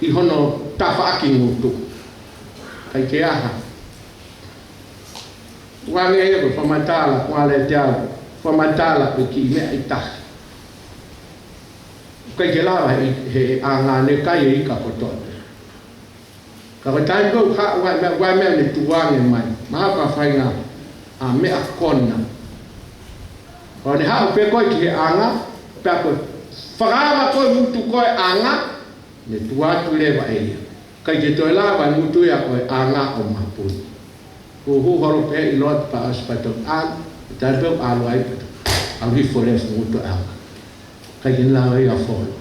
ʻi hono tafaʻaki ngutu. ʻIkai ke ʻaha. Uange ia ko e fakamatala, uale te au, fakamatala ko e kiʻi meʻa ʻe taha. ʻIkai ke lava he, he ʻanga ne kai e ika kotoa. Ka ko e taimi ko ē ʻoku haʻu ai e meʻa, ʻoku ʻi ai e meʻa ne tukuange mai. Mahalo ko e faʻahinga ʻa e meʻa kona. Ko ʻene haʻu pē ko ē ki he ʻanga, pea ko e fakaava ko ē ngutu ko ē ʻanga, ne tuku atu leva ʻe ia. ʻIkai ke toe lava e ngutu ia ko e ʻanga ʻo mapuni. Ko e hū holo pē ʻi loto pea ʻosi pea toki ʻalu, taimi pē ʻoku ʻalu ai pea toki ʻalu hifo leva e fuʻu ngutu ʻanga. ʻIkai ke ne lava ia ʻo folo.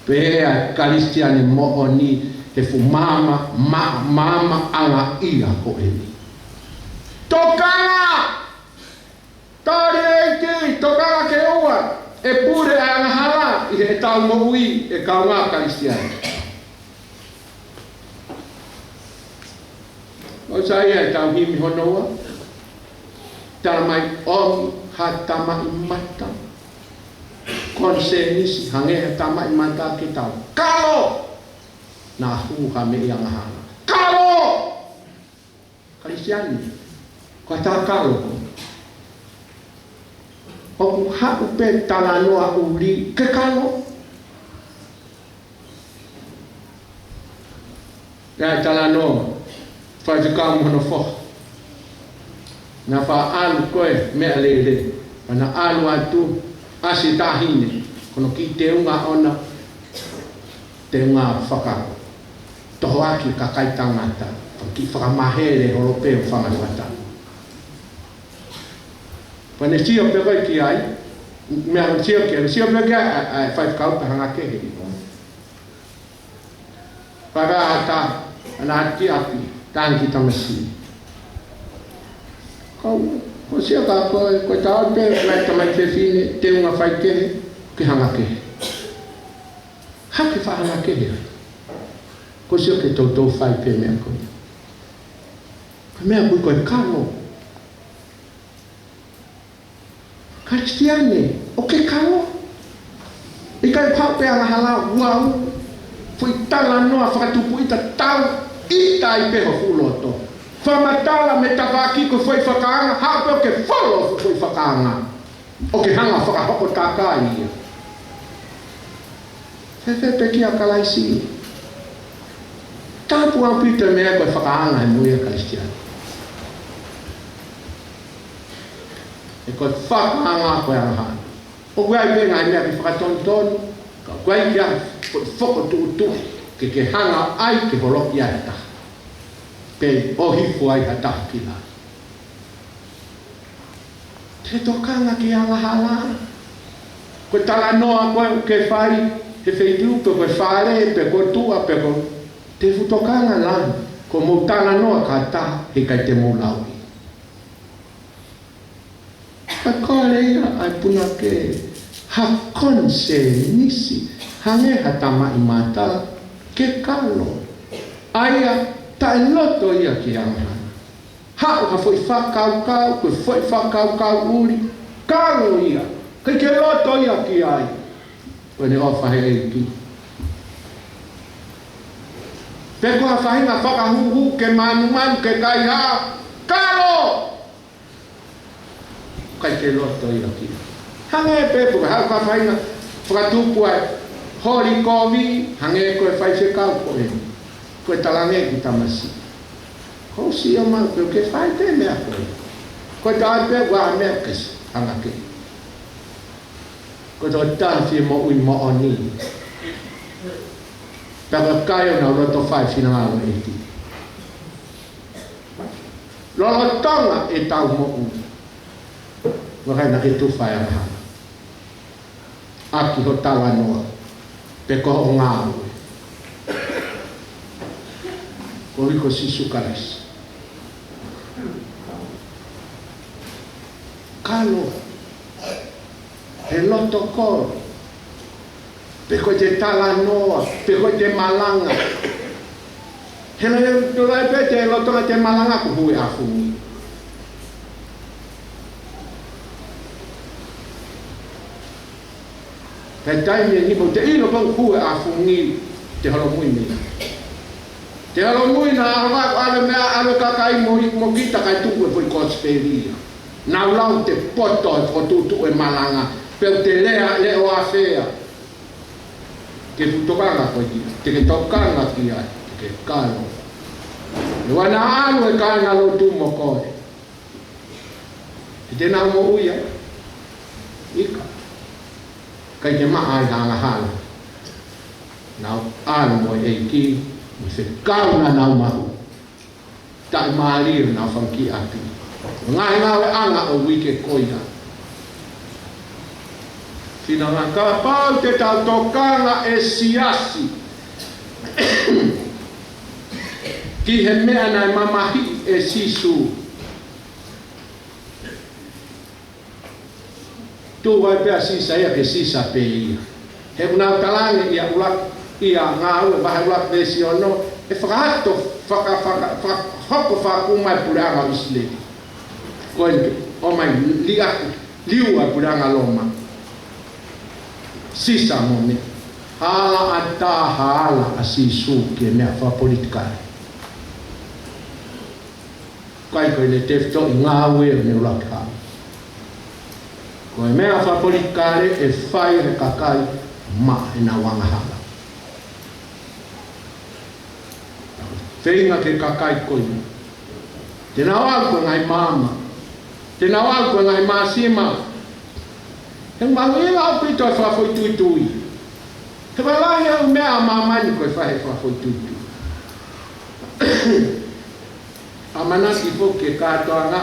Pea Kalisitiane moʻoni he fuʻu maama, ma-, maama ʻanga ia ko eni. Tokanga! Tali e ʻEiki, tokanga ke ʻoua ʻe pule ʻa e angahala ʻi heʻetau moʻui ʻe kaungā Kalisitiane. ʻOku sai ʻetau himi hono ua. Tala mai ʻomi ha tamaʻi mata. Konisēnisi hangē ha tamaʻi mata ke tau kalo. Naʻa hū ha meʻi angahala. Kalo! Kalisitiane, ko e tā kalo. ʻOku haʻu pē talanoa ʻuli ke kalo. Pea talanoa, faifekau mo hono foha. Naʻa faʻa ʻalu ko ē meʻalele. Pea naʻa ʻalu atu, ʻasi e taʻahine, ko hono kiʻi teunga ʻoʻona, teunga faka-, tohoaki kakai tangata, kiʻi fakamahele holo pē ʻo fanga fata. Pea ne sio pē ko ē ki ai, meʻa ne sio ki ai, sio pē ki ai, ʻa, ʻa, faifekau pea hanga kehe. Pea ʻata, ana ati api, tangi tamasiʻi. Kau, ko sio ka ko, ko e tau pē, mai tamai fefine, teunga faikehe, ke hanga kehe. Hake faʻa hanga kehe. Ko sio ke toutou fai pē meʻa ko. Ko e meʻa ko ē ko e kalo. Kalisitiane, ʻoku ke kalo. ʻIkai pau pē angahala uau. Foʻi talanoa fakatupu ʻita tau. ʻIta ai pē ho fuʻu loto. Fakamatala mei tafaʻaki ko e foʻi fakaanga. Haʻu pē ʻo ke folo foʻi fakaanga. ʻO ke hanga fakahoko takai ia. Fēfē pē kia Kalaisi. Tāpuaki ʻaupito e meʻa ko e fakaanga he moʻui ʻa e Kalisitiane. He ko e fakaanga ko e angahala. ʻOku ʻi ai pē ngaahi meʻa ke fakatonutonu, ka ʻoku ʻikai ke ʻi ai ha fokotuʻutuʻu ke ke hanga ai ke holoki ai ha taha. Pe ʻohifo ai ha taha ki lalo. Te tokanga ki he angahala. Ko e talanoa ko ē ʻoku ke fai, he feituʻu pe ko e fale, pe ko tuʻa, pe ko, te fuʻu tokanga lanu, ko mou talanoa ki ha taha, heʻikai te mou lauʻi. Ka kole ia ʻa e punake ha konisēnisi, hangē ha tamaʻi mata, ke kalo. ʻA ia, taʻeloto ia ki he angahala. Haʻu ha foʻi fakakaukau, ko e foʻi fakakaukau ʻuli, kalo ia, ʻikai ke loto ia ki ai. Ko ʻene ʻofa he ʻEiki. Pe ko ha faʻahinga fakahuhu ke manumanu ke kaihaʻa, kalo! ʻIkai ke loto ia ki ai. Hangē pē pe ko ha faʻahinga fakatupu ai, holi kovi, hangē ko e faifekau ko eni. Ko e talange ki tamasiʻi. Ko u sio mai pē ʻoku ke fai pē meʻa ko ē. Ko e taha pē ʻoku ʻi ai meʻa ke si, hanga ke. Ko e tokotaha fie moʻui moʻoni. Pea ko e kakai ʻoku nau loto fai finangalo ʻEiki. Lolotonga ʻetau moʻui. Vakai naʻa ke tufa e angahala ʻaki ho talanoa, pe ko hoʻo ngāue. Koeʻuhi ko Sīsū Kalaisi. Kalo, he loto kolo, pe ko ʻete talanoa, pe ko ʻete malanga. He la, he la pē te lolotonga ʻete malanga ʻoku hū e ʻafungi. Pea taimi ʻe niʻihi ʻoku te ʻilo pē ʻoku hū e ʻafungi, te holomui mei ai. Te holomui naʻa ʻalu, ʻalu meʻa, ʻalu e kakai mo, mo kita kae tuku e foʻi kosipeli ia. Nau lau ʻete poto e fokotuʻutuʻu e malanga, pea te lea, lea ʻo afea. Ke fuʻu tokanga koe ki ai, te ke tokanga ki ai, te ke kalo. He ʻoua naʻa ʻalu e kāingalotu mo koe. He te nau moʻui ai. ʻIkai. ʻIkai ke maʻa ai ha angahala. Nau ʻalu mo e ʻEiki, mo e fekau naʻa nau maʻu. Taʻimālie ʻo nau fanga kiʻi ʻapi. Ngaahi ngāueʻanga ʻo e uike ko ia. Finangalo kapau te tau tokanga e siasi ki he meʻa naʻe mamahiʻi ʻe Sīsū. Tuku ai pē ʻa Sisa ia ke Sisa pē ia. He ʻoku nau talaange ia ʻUluaki, ia Ngāue vahe ʻuluaki veesi ono, ʻe fakahato, faka-, faka-, fakahoko fakakū mai puleʻanga ʻo ʻIsileli. Ko e ʻomai liʻaki, liua e puleʻanga Loma. Sisa mo meʻa. Hala ʻatā ha ala ʻa Sīsū ki he meʻa fakapolitikale. ʻIkai ko e tefitoʻi ngāue ʻo e ʻUluaki Haʻu. Ko e meʻa fakapolitikale ʻe fai he kakai maʻa ʻenau angahala. Feinga ke kakai ko ia. Te nau ʻalu ko e ngaahi maama. Te nau ʻalu ko e ngaahi māsima. He mahuʻinga ʻaupito e fakafoʻituitui. He ʻoku lahi ʻa e meʻa ʻa māmani ko e fai he fakafoʻituitui. ʻAmanaki foki ke kātoanga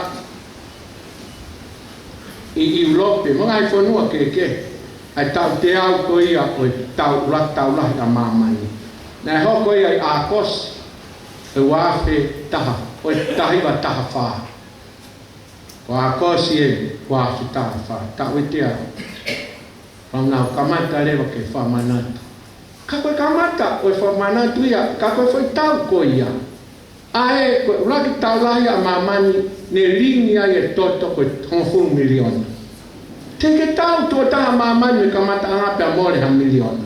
ʻi ʻIulope, mo e ngaahi fonua kehekehe, ʻa e tauteau ko ia ʻo e tau la-, tau lahi ʻa māmani. Naʻe hoko ia ʻi ʻAokosi, ʻo e ua afe taha, ʻo e taha hiva taha fā. Ko ʻAokosi eni, ua afe taha fā, taʻu ʻe teau. Pea nau kamata leva ke fakamanatu. Ka ko e kamata ʻo e fakamanatu ia, ka ko e foʻi tau ko ia. ʻA ē, ko e ʻuluaki tau lahi ʻa māmani, ne lilingi ai e toto ko e hongofulu miliona. Teʻeki ke tau tuʻo taha māmani mei he kamataʻanga pea mole ha miliona.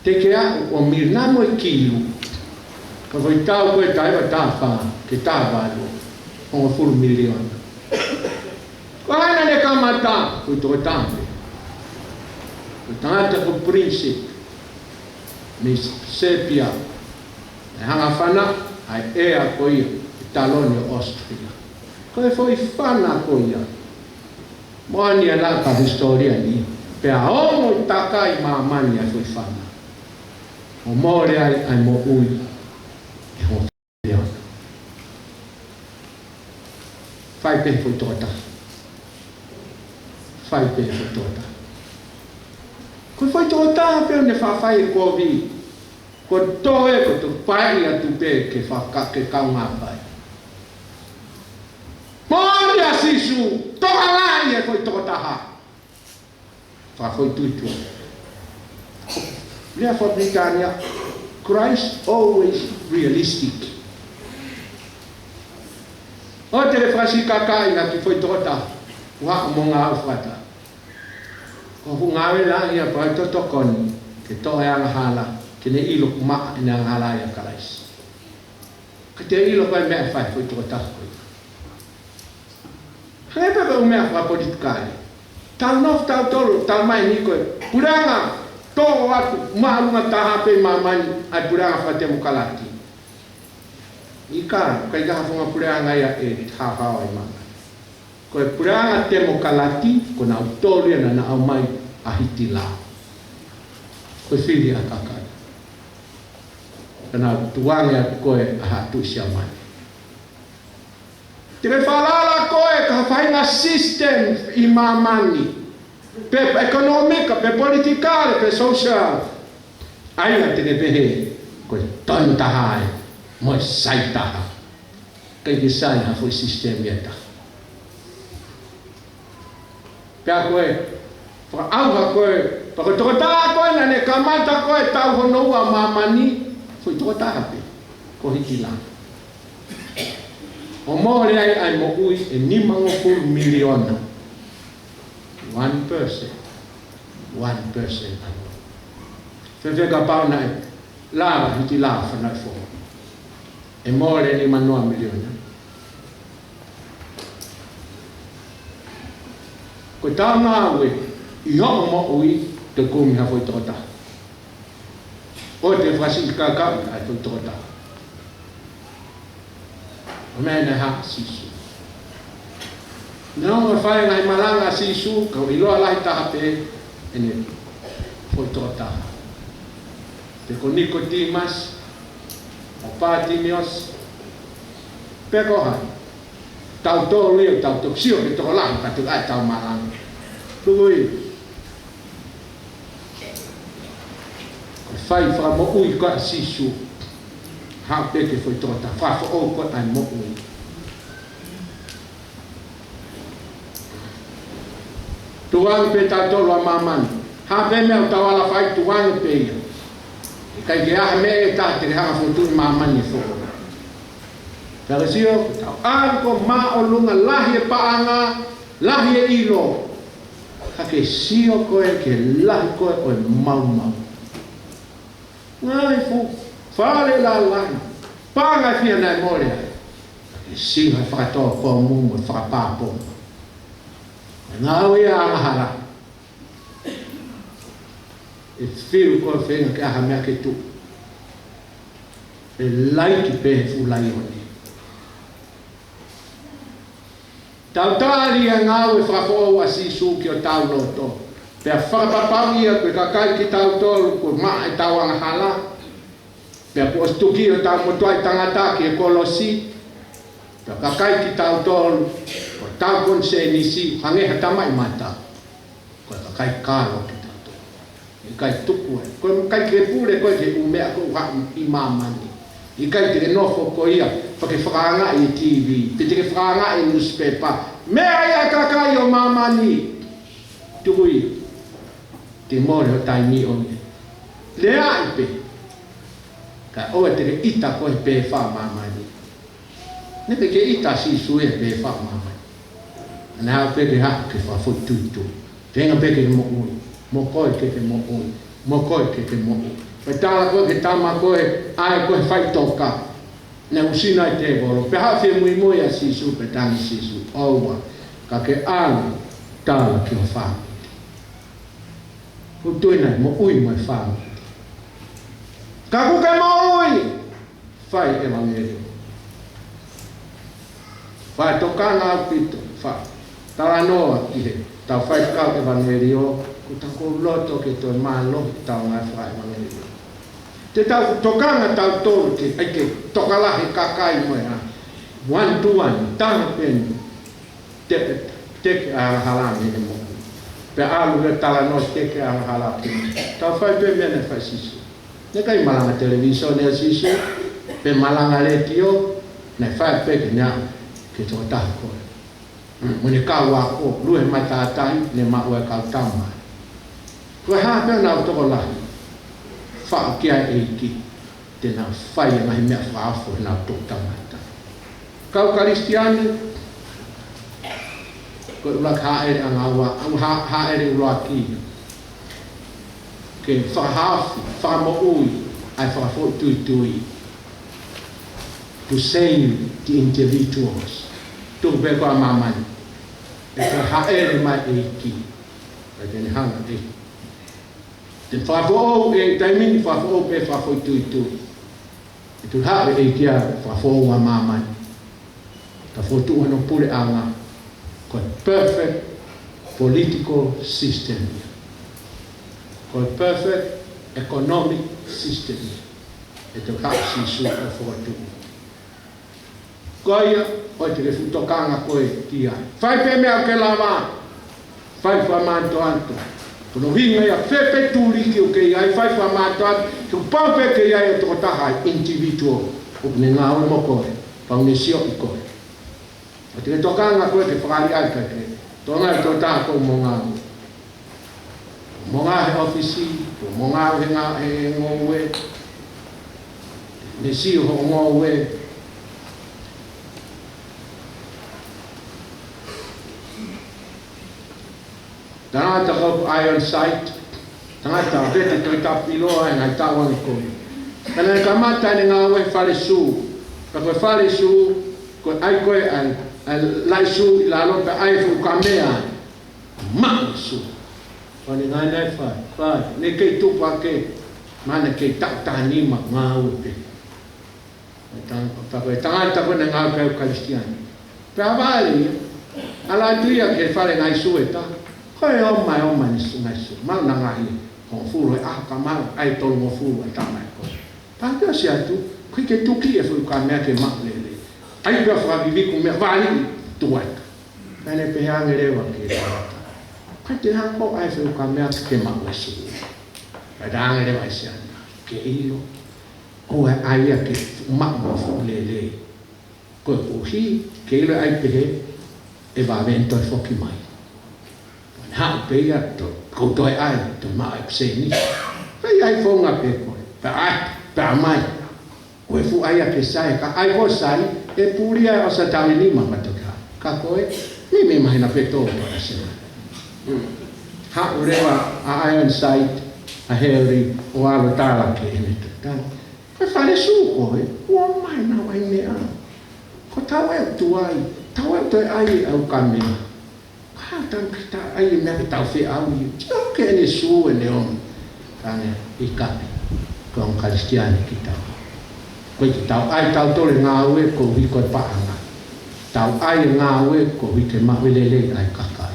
Teʻeki ke aʻu ʻo mil-, naʻa mo e kilu. Ka foʻi tau ko e taha hiva taha fā, ki he taha valu, hongofulu miliona. Ko hai naʻa ne kamata, ko e tokotaha pē. Ko e tangata ko Princip, mei Sēpia. Naʻe hanga ʻo fana, ʻa e ʻea ko ia, ʻi he taloni ʻo Austria. Ko e foʻi fana ko ia. Moʻoni ʻa e lau ʻa e hisitōlia ni, pea ongo takai māmani ʻa e foʻi fana. ʻO mole ai ʻa e moʻui. ʻE hongofulu miliona. Fai pē foʻi tokotaha. Fai pē foʻi tokotaha. Ko e foʻi tokotaha pē ʻoku ne faʻa fai e kovi. Ko e toe, ko e toe paʻi atu pē ke faka-, ke kaungā fai. Moʻoni ʻa Sīsū, tokanga ʻi he foʻi tokotaha. Fakafoʻituitui. Lea faka-Pilitānia, Christ always realistic. ʻOua te ke fakasikakaʻi ha kiʻi foʻi tokotaha, ʻo haʻu mo ngāue fakataha. Ko hoʻo ngāue lahi ia pea totokoni, ke toʻo e angahala, ke ne ʻilo ʻoku maʻa ʻene angahala ʻia Kalaisi. Ka te ʻilo ko e meʻa ʻe fai foʻi tokotaha ko ia. Hangē pē ko e meʻa fakapolitikale. Tau nofo tautolu, tau mai ni ko e puleʻanga. Tō atu, māʻolunga taha pē ʻi māmani ʻa e puleʻanga fakatemokalati. ʻIkai, ʻikai ha founga puleʻanga ia ʻe haohaoa ʻi māmani. Ko e puleʻanga temokalati, ko nautolu ia naʻa nau ʻomai ʻa Hitila. Ko e fili ʻa e kakai. Ka nau tukuange atu ko e ʻa e Haʻa Tuʻi Siamane. Te ke falala koe ki ha faʻahinga system ʻi māmani, pe ekonōmika, pe politikale, pe social. ʻA ia te ke pehē, ko e tonu taha ē, mo e sai taha. ʻIkai ke sai ha foʻi system ia ʻe taha. Pea ko e, fakaʻauha koe, pea ko e tokotaha ko ē naʻa ne kamata ko ē taʻu hono ua ʻa māmani, foʻi tokotaha pē, ko Hitila. ʻO mole ai ʻa e moʻui ʻe nimangofulu miliona. One percent. One percent. Fēfē kapau naʻe lava Hitila ʻo fanauʻi foha? ʻE mole nimangofulu miliona. Ko e taha ngāue ʻi hoʻo moʻui ke kumi ha foʻi tokotaha. ʻOua te ke fakasiʻi kakaʻi ʻa e foʻi tokotaha. ʻO meʻa naʻe haʻu ʻa Sīsū. Neongo ʻa e fai ngaahi malanga ʻa Sīsū, ka ʻoku ʻiloa lahi taha pē ʻene foʻi tokotaha. Pe ko Nikotīmasi, ʻo Pātimiosi, pe ko hai. Tautolu ia, tautolu sio ki he tokolahi, ka te ʻai tau malanga. Tuku ia. Ko e fai fakamoʻui ko ē ʻa Sīsū. Haʻu pē ki he foʻi tokotaha, fakafoʻou ko ē ʻa e moʻui. Tukuange pē tautolu ʻa māmani. Ha pē meʻa ʻoku tau ala fai, tukuange pē ia. ʻIkai ke ʻi ai ha meʻa ʻe taha te ke hanga ʻo fokotuʻu ʻi māmani ʻe foʻou. Pea ke sio, tau ʻalu ko māʻolunga, lahi e paʻanga, lahi e ʻilo. Ka ke sio koe ki he lahi ko ē ʻo e maumau. Ngaahi fuʻu fale lalahi. Paʻanga ʻe fiha naʻe mole ai. Ka ke sio he fakatō pomu mo fakapā pomu. Ngāue ia ʻa e angahala. ʻE fiu koe ʻo feinga ke ʻai ha meʻa ke tuʻu. ʻE laiki pē he fuʻu laione. Tau tali ʻa e ngāue fakafoʻou ʻa Sīsū ki hotau loto. Pea fakapapauʻi ia ko e kakai kitautolu kuo maʻa ʻetau angahala. Pea kuo ʻosi tuki hotau motuʻaʻi tangata ki he kolosi. Pea kakai kitautolu, ko hotau konisēnisi, hangē ha tamaʻimata. Ko e kakai kalo kitautolu. ʻIkai tuku ai. Ko e ʻikai ke pule koe ki he ʻū meʻa ko ē ʻoku haʻu ʻi māmani. ʻIkai te ke nofo koe ia, pea ke fakaangaʻi e TV, pe te ke fakaangaʻi e newspaper. Meʻa ia ʻa e kakai ʻo māmani. Tuku ia. Te mole ho taimi ʻo ne. Leaʻi pē. Ka ʻoua te ke ʻita koe he pē fā māmani. Naʻe ʻikai ke ʻita ʻa Sīsū ia he pē fā māmani. Naʻe haʻu pē ke haʻu ke fakafoʻituitui. Feinga pē ke ke moʻui. Mo koe ke ke moʻui. Mo koe ke ke moʻui. Pea tala koe ki he tama ko ē, ʻa ē ko ē faʻitoka. Naʻe ʻusi ʻe he tēvolo. Pea haʻu fie muimui ʻa Sīsū pea talaange ʻe Sīsū, ʻoua. Ka ke ʻalu, tala ki ho fāmili. Ko e tuʻu ʻena moʻui mo e fāmili. Ka ʻoku ke moʻui. Fai ʻevangelio. Fai tokanga ʻaupito. Fai talanoa ki he tau faifekau ʻevangelio. Ko ʻetau loto ke toe mālohi ʻetau ngāue fakaʻevangelio. Te tau tokanga tautolu ke, ʻai ke tokolahi kakai mo e hā. One to one, taha pē eni. Te, teke ʻa e angahala mei he moʻui. Pea ʻalu ʻo talanoa teke ʻa e angahala pē. Tau fai pē meʻa naʻe fai ʻe Sīsū. Naʻe ʻikai malanga televīsone ʻa Sīsū, pe malanga letiō, naʻe fai pē ke ne aʻu ki he tokotaha ko ē. Mo ʻene kau ako, lue matātahi, ne maʻu e kau tama. Ko e hā pē honau tokolahi, faʻu ki ai e ʻEiki. Te nau fai e ngaahi meʻa fakaofo ʻenau toʻu tangata. Kau Kalisitiane, ko e ʻuluaki hāʻele ʻanga ua, ʻa e hā-, hāʻele ʻuluaki. Ke fakahaofi, fakamoʻui, ʻa e fakafoʻituitui. To save the individuals. Tuku pē ko ē ʻa māmani. ʻE ko e hāʻele mai e ʻEiki. ʻE te ne hanga ʻe Te fakafoʻou ʻe he taimi ni, fakafoʻou pē fakafoʻituitui. ʻE tuʻu haʻu e ʻEiki ʻo fakafoʻou ʻa māmani. Ka fotu hono puleʻanga, ko e perfect political system ia. Ko e perfect economic system ia. ʻE tuʻu haʻu Sīsū ʻo fotu. Ko ia, ʻoua te ke fuʻu tokanga koe ki ai. Fai pē meʻa ʻoku ke lava. Fai fakamātoato. Ko hono ʻuhinga ia, fē pē tuliki ʻoku ke ʻi ai, fai fakamātoato. Kuo pau pē ke ʻi ai e tokotaha individual ʻoku ne ngāue mo koe, pau ne sioʻi koe. ʻOua te ke tokanga koe ke fakaali ai ka ke. Tokanga ki he tokotaha ʻoku mo ngāue. Mo ngāue he ʻōfisi, mo ngāue he ngā-, he ngoue. Ne sio hoʻo ngoue. Tangata ko Ironside, tangata vete Tohi Tapu ʻiloa ʻi he ngaahi taʻu ange ko ē. Ka naʻe kamata ʻene ngāue he fale sū. Ka ko e fale sū, ko e ʻai ko ē ʻa e, ʻa e laʻi sū ʻi lalo pea ʻai e fuʻu kamea. Maʻu e sū. Ko ʻene ngāue naʻe fai, fai. Ne kei tupu hake, mahalo kei taʻu taha nima ngāue pē. Ko e tang-, ko e tangata ko ē naʻe ngāue ki ai e Kalisitiane. Pea vale ia, ʻalu atu ia ki he fale ngaahi sū ʻe taha. Ko e ʻomai, ʻomai e sū, ngaahi sū. Maʻu e ngaahi hongofulu he ʻaho ka maʻu ai tolungofulu ʻa e tama ko ē. Pea ke ʻosi atu, ʻoku ʻikai ke tuki e fuʻu kamea ke maʻu lelei. ʻAi pē ʻo fakaviviku meʻa vale ʻi tuai. Pea ne pehē ange leva ki he tangata, ʻikai te u hanga ʻo ʻai e fuʻu kamea ke maʻu e sū. Pea talaange leva ʻe he siana, ke ʻilo, ʻoua ʻe ʻai ia ke maʻu mo fuʻu lelei. Koeʻuhi, ke ʻilo ʻe ʻai pehē, ʻe vave ʻene toe foki mai. Pea ne haʻu pē ia, to, ko e toe ʻai, toe maʻu e pēseni. Pea ʻi ai e founga pē ko ē, pea ʻai, pea mai. Ko e fuʻu ʻai ia ke sai, ka ʻai ko ē sai, ʻe puli ai ʻo sa tau nima ma toka. Ka ko ē, meimei mahino pē tō ko ē sena. Haʻu leva ʻa Ironside, ʻa Henry, ʻo ʻalu ʻo tala ki heʻene tokotaha. Ko e fale sū ko ē, ʻomai ʻenau ʻai meʻa. Ko tau ē tuai, tau ē toe ʻai ʻa e kamea. Ka tau kita ʻai e meʻa ke tau feʻauhi. Sio ki heʻene sū ʻene ʻomi. Ka ne ʻi kapi, ko e ongo Kalisitiane kitautolu. ʻOku ʻikai ke tau ʻai tautolu e ngāue koeʻuhi ko e paʻanga. Tau ʻai e ngāue koeʻuhi ke maʻu lelei ʻa e kakai.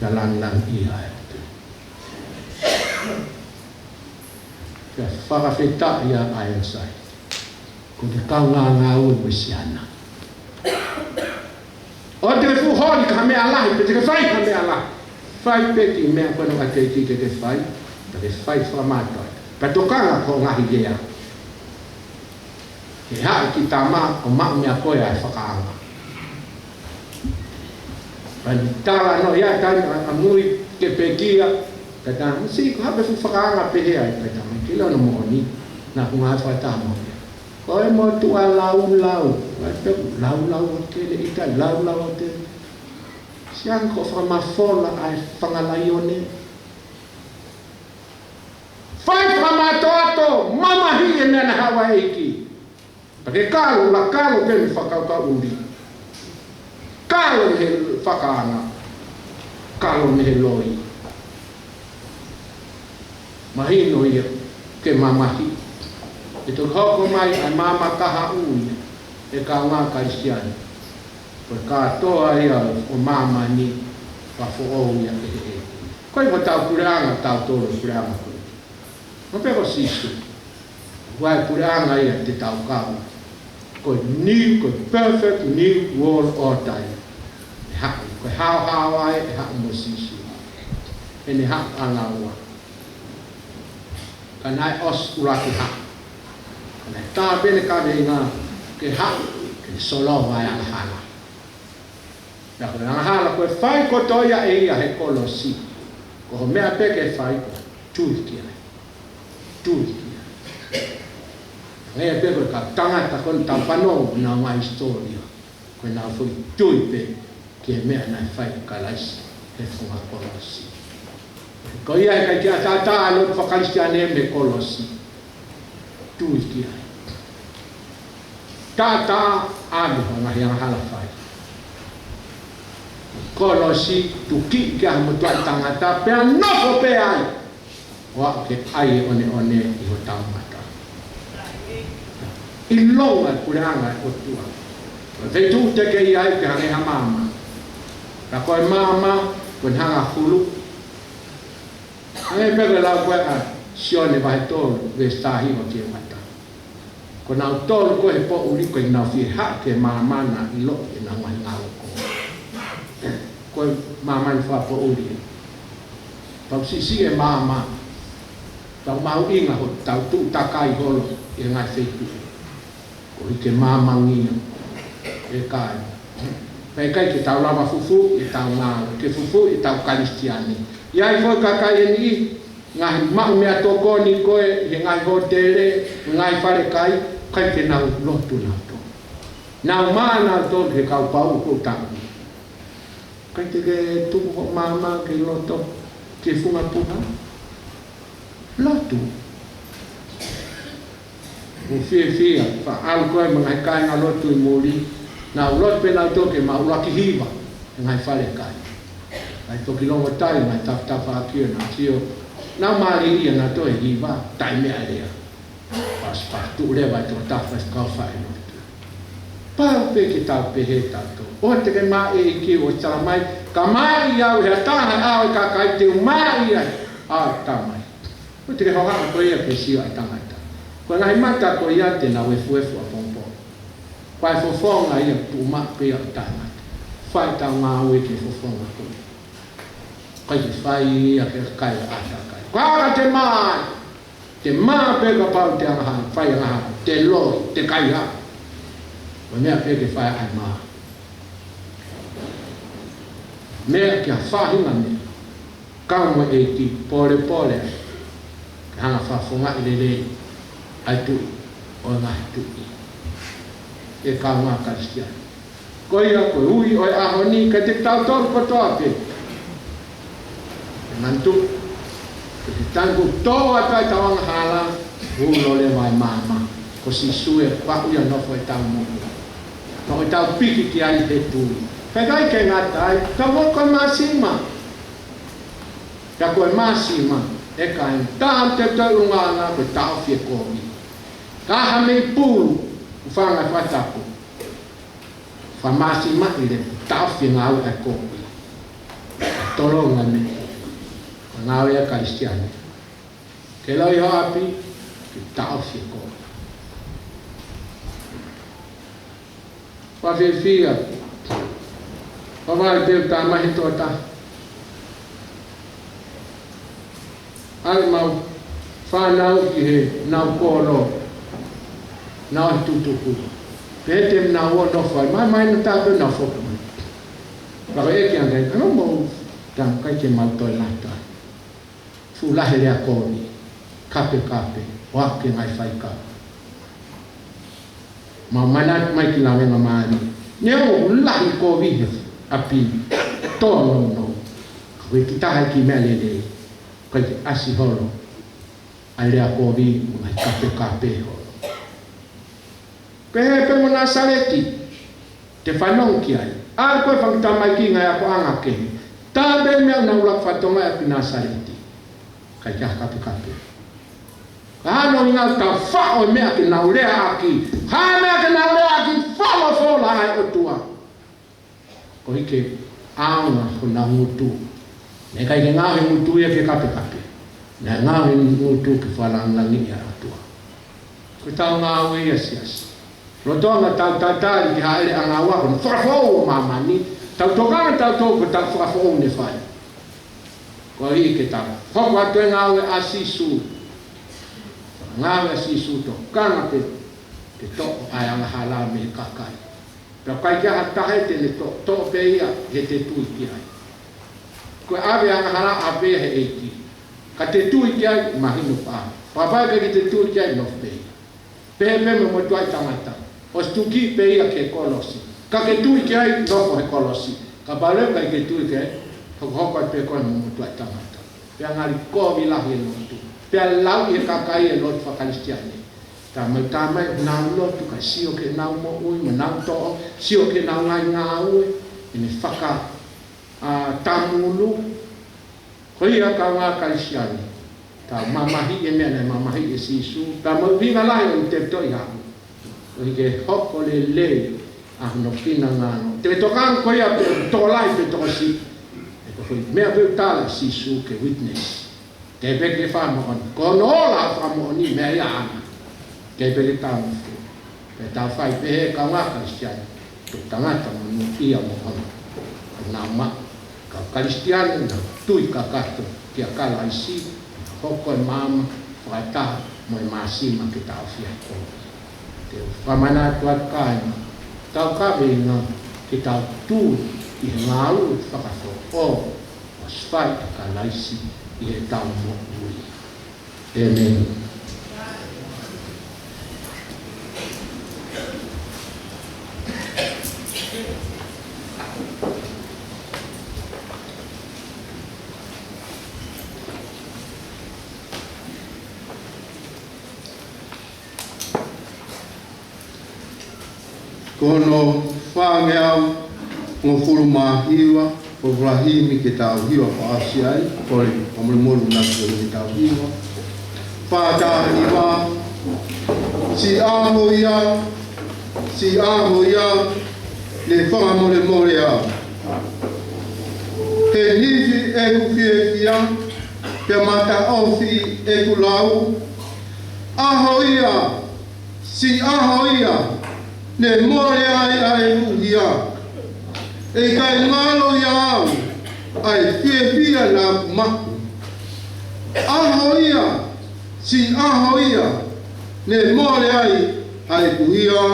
Pea lāngilangiʻia ai. Pea fakafetaʻi ʻa Ironside. Ko e kaungā ngāue mo e siana. ʻOua te ke fuʻu holi ki ha meʻa lahi, pe te ke fai ki ha meʻa lahi. Fai pē ki he meʻa ko ē naʻe ʻikai te ke fai, pea ke fai fakamātoato. Pea tokanga ki hoʻo ngaahi lea. Ke haʻu ki he tama ʻo maʻu meʻa ko ē ʻa e fakaanga. Pea ne talanoa ia ʻi he taimi ʻa, ʻamui ke pekia, pea talaange, "Sī, ko e hā pē fuʻu fakaanga pehē ai?" Pea talaange, "Ke ʻilo hono moʻoni, naʻa ku ngāue fakataha mo ia. Ko e motuʻa laulau, ʻai pē laulau ʻo tele ʻita, laulau ʻo tele. Siana ko e fakamafola ʻa e fanga laione. Fai fakamātoato, mamahiʻi e meʻa naʻe haʻu ai e ʻEiki. Pea ke kalo, la kalo pē mei he fakakaukau ʻuli. Kalo mei he fakaanga. Kalo mei he loi. Mahino ia ke mamahiʻi." ʻE toki hoko mai ʻa e maama kahaʻu ia ʻa e kaungā Kalisitiane. Ko e kātoa ia ʻo māmani, fakafoʻou ia ʻe he ʻEiki. Ko e ko ʻetau puleʻanga, tautolu puleʻanga ko ē. Ko pē ko Sīsū. Ko e puleʻanga ia te tau kau. Ko e new, ko e perfect new world order ia. ʻE haʻu, ko e haohaoa ia ʻe haʻu mo Sīsū. ʻEne haʻu ʻanga ua. Ka naʻe ʻosi ʻuluaki haʻu. Ka naʻe tā pē ʻene kaveinga ke haʻu, ke solova e angahala. Pea ko e angahala ko ē fai kotoa ia ʻe ia he kolosi. Ko hoʻo meʻa pē ke fai ko e tui ki ai. Tui ki ai. Hangē pē ko e kau tangata ko ē naʻa tau fanongo ki heʻenau ngaahi hisitōlia. Ko ʻenau foʻi tui pē ki he meʻa naʻe fai ʻe Kalaisi he funga kolosi. Ko ia ʻe ʻikai ke ʻatā ʻa e lotu faka-Kalisitiane mei he kolosi. Tui ki ai. Tātā ʻa e ngaahi angahala fai. Kolosi, tuki ki ai ha motuʻa tangata, pea nofo pē ai. ʻo aʻu ke ʻai e ʻoneʻone ʻi hotau mata. ʻIlonga e puleʻanga ʻo e ʻOtua. Ko e feituʻu te ke ʻi ai ke hangē ha maama. Ka ko e maama, ko e hanga hulu. Hangē pē ko e lau ko ē ʻa Sione vahe tolu, veesi taha hiva ki he uata. Ko nautolu ko ē he poʻuli ko ē naʻa nau fie haʻu ki he maama naʻa ʻiloʻi ʻenau ngaahi ngāue ko ē. Ko e maama ʻi he fakapoʻuli. Tau siʻisiʻi e maama. Tau mahuʻinga hotau tuʻu takai holo ʻi he ngaahi feituʻu. Koeʻuhi ke maamangia e kakai. Pea ʻikai ke tau lava fufū ʻetau ngāue, ke fufū ʻetau Kalisitiane. ʻI ai foki e kakai ʻe niʻihi, ngaahi maʻu meʻatokoni ko ē ʻi he ngaahi hōtele, ngaahi falekai, ʻikai ke nau lotu nautolu. Nau mā nautolu he kau pau ko taku. ʻIkai te ke tuku hoʻo maama ke loto ki he funga puha. Lotu. Mou fiefia, faʻa ʻalu ko ē mo e ngaahi kāingalotu ʻi muli, nau lotu pē nautolu ke maʻu ʻuluaki hiva he ngaahi falekai. ʻAi toki longo tai, ngaahi tafatafaʻaki ʻo nau sio, nau mālieʻia nautolu he hiva, taʻemeʻalea. Pasipasi tuʻu leva e tokotaha faifekau faʻelotu. Pau pē ke tau pehē tautolu. ʻOua te ke mā ʻEiki, ʻosi tala mai, ka mā ia ʻe he ʻatā ʻa e kakai te u mā ia ʻa e Tamai. ʻOua te ke hohaʻa koe ia ke sio ʻa e tangata. Ko e ngaahi mata ko ia te nau efuefu ʻapongipongi. Ko e fofonga ia tuʻumaʻu pē ia ʻo e tangata. Fai ʻetau ngāue ki he fofonga ko ia. ʻIkai ke fai ia ke kai ʻa e kakai. Ko e hā ka te mā ai? Te mā pē kapau te angahala, fai angahala, te loi, te kaihaʻa. Ko e meʻa pē ke fai ai mā. Meʻa ki ha faʻahinga meʻa. Kau mo e ʻEiki, pōlepole. Ke hanga fakafofongaʻi lelei ʻa e Tuʻi ʻo e ngaahi tuʻi. ʻE kāinga Kalisitiane. Ko ia ko e ui ʻo e ʻaho ni kiate kitautolu kotoa pē. Ke manatu, ko e taimi ʻoku tō atu ai ʻetau angahala, ulo leva e maama. Ko Sīsū e paʻu ia nofo ʻetau moʻui. Ka ko ʻetau piki ki ai he tui. Pea ʻikai ke ngata ai, ka ko e māsima. Ka ko e māsima, ʻe kāinga, taha te tau ʻulungaanga ko e taʻofi e kovi. Ka ha meʻi pulu, ʻoku fanga fakatapu. Fakamāsimaʻi leva, taʻofi e ngāue ʻa e kovi. Tolonga ni, ngāue ʻa e Kalisitiane. Ke lau ʻi ho ʻapi, ke taʻofi e kovi. Fakafiefia. Fakafetaʻi pē ʻoku tau maʻu e tokotaha. ʻAi ʻemau fānau ki heʻenau kolo, nau ʻi he tutuku. Pea te nau ō ʻo nofo ai, mai mai na tāpē nau foki mai. Pea ko e ʻEiki ʻange, ka nau mau, tau ʻikai ke mau toe lata. Fuʻu lahi e lea kovi, kapekape, ʻo aʻu ki he ngaahi faikava. Mau manatu mai ki he lavengamālie. Neongo ʻoku lahi e kovi he ʻapi ni, tōnounou. Ka ko e kiʻi taha e kiʻi meʻa lelei, ʻikai ke ʻasi holo ʻa e lea kovi mo e ngaahi kapekape holo. Pehē pē mo Nāsaleti, te fanongo ki ai. ʻAlu ko ē fakatamaiki ngaahi akoʻanga kehe. Tā pē meʻa naʻa nau ʻuluaki fakatokangaʻi ʻa Nāsaleti. ʻIkai ke ʻi ai ha kapekape. Ka hano ʻi nau tau faʻo e meʻa ke nau leaʻaki. Ha meʻa ke nau leaʻaki, folofola ʻa e ʻOtua. Koeʻuhi ke ʻaonga honau ngutu. Naʻe ʻikai ke ngaohi e ngutu ia ke kapekape. Naʻe ngaohi e ngutu ke fakalāngilangiʻi ʻa e ʻOtua. Ko ʻetau ngāue ia siasi. Lolotonga ʻetau tatali ki he hāʻele ʻanga ua ko eni fakafoʻou ʻo māmani. Tau tokanga tautolu ko ʻetau fakafoʻou ne fai. Koeʻuhi ke tau hoko atu e ngāue ʻa Sīsū. Ngāue ʻa Sīsū tokanga ke, ke toʻo ʻa e angahala mei he kakai. Pea ʻikai ke ʻi ai ha taha te ne toʻo, toʻo pē ia he te tui ki ai. Ko e ʻave angahala ʻave he ʻEiki. Ka te tui ki ai mahino pē. Pea kapau ʻikai ke te tui ki ai nofo pē ia. Pehē pē mo e motuʻaʻi tangata. ʻOsi tuki pē ia ki he kolosi. Ka ke tui ki ai nofo he kolosi. Kapau leva ʻikai ke tui ki ai, hokohoko pē koe mo e motuʻaʻi tangata. Pea ngali kovi lahi e lotu. Pea lau ʻe he kakai e lotu fakakalisitiane. Tā mai, tā mai, nau lotu ka sio ki heʻenau moʻui, mo ʻenau toʻo, sio ki heʻenau ngaahi ngāue, ʻene faka, ʻa, tamulu. Ko ia kāinga Kalisitiane, Tau mamahiʻi e meʻa naʻe mamahiʻi ʻe Sīsū, pea mo e ʻuhinga lahi ʻo e tefitoʻi haʻu. ʻOku ʻikai ke hoko lelei ʻa hono finangalo. Te tokanga ko ia pe tokolahi pe tokosiʻi. He ko e foʻi meʻa pē ʻoku tala ʻe Sīsū ke witness. Ke pehē ke fakamoʻoni. Ko hono ola fakamoʻoni meʻa ia ʻaʻana. Ke pehē ke tau Pea tau fai pehē, kaungā Kalisitiane, ko e tangata monūʻia moʻoni. Ko e nau maʻu, kau Kalisitiane, nau tui kakato kia Kalaisi, hoko e maama fakataha mo e māsima ke tau fie ako. Te u fakamanatu atu kāinga, tau kaveinga ke tau tui ʻi he ngāue fakafoʻou ʻoku fai ʻe Kalaisi ʻi heʻetau moʻui. ʻĒmeni. Ko hono fāngeau ngofulu mā hiva, ko e fuʻu himi ke tau hiva fakaʻosi ai, kole fakamolemole ʻoku nau ke tau hiva. Fā taha hiva, siʻi ʻaho ia, siʻi ʻaho ia, ne fakamolemole au. He nifi ʻeku fiefia, pea mataʻofi ʻeku lau, ʻaho ia, siʻi ʻaho ia, ne mole ai ʻa ʻeku hia. ʻE ʻikai ngalo ʻiate au ʻa e fiefia naʻa ku maʻu. ʻAho ia, siʻi ʻaho ia, ne mole ai ʻa ʻeku hia.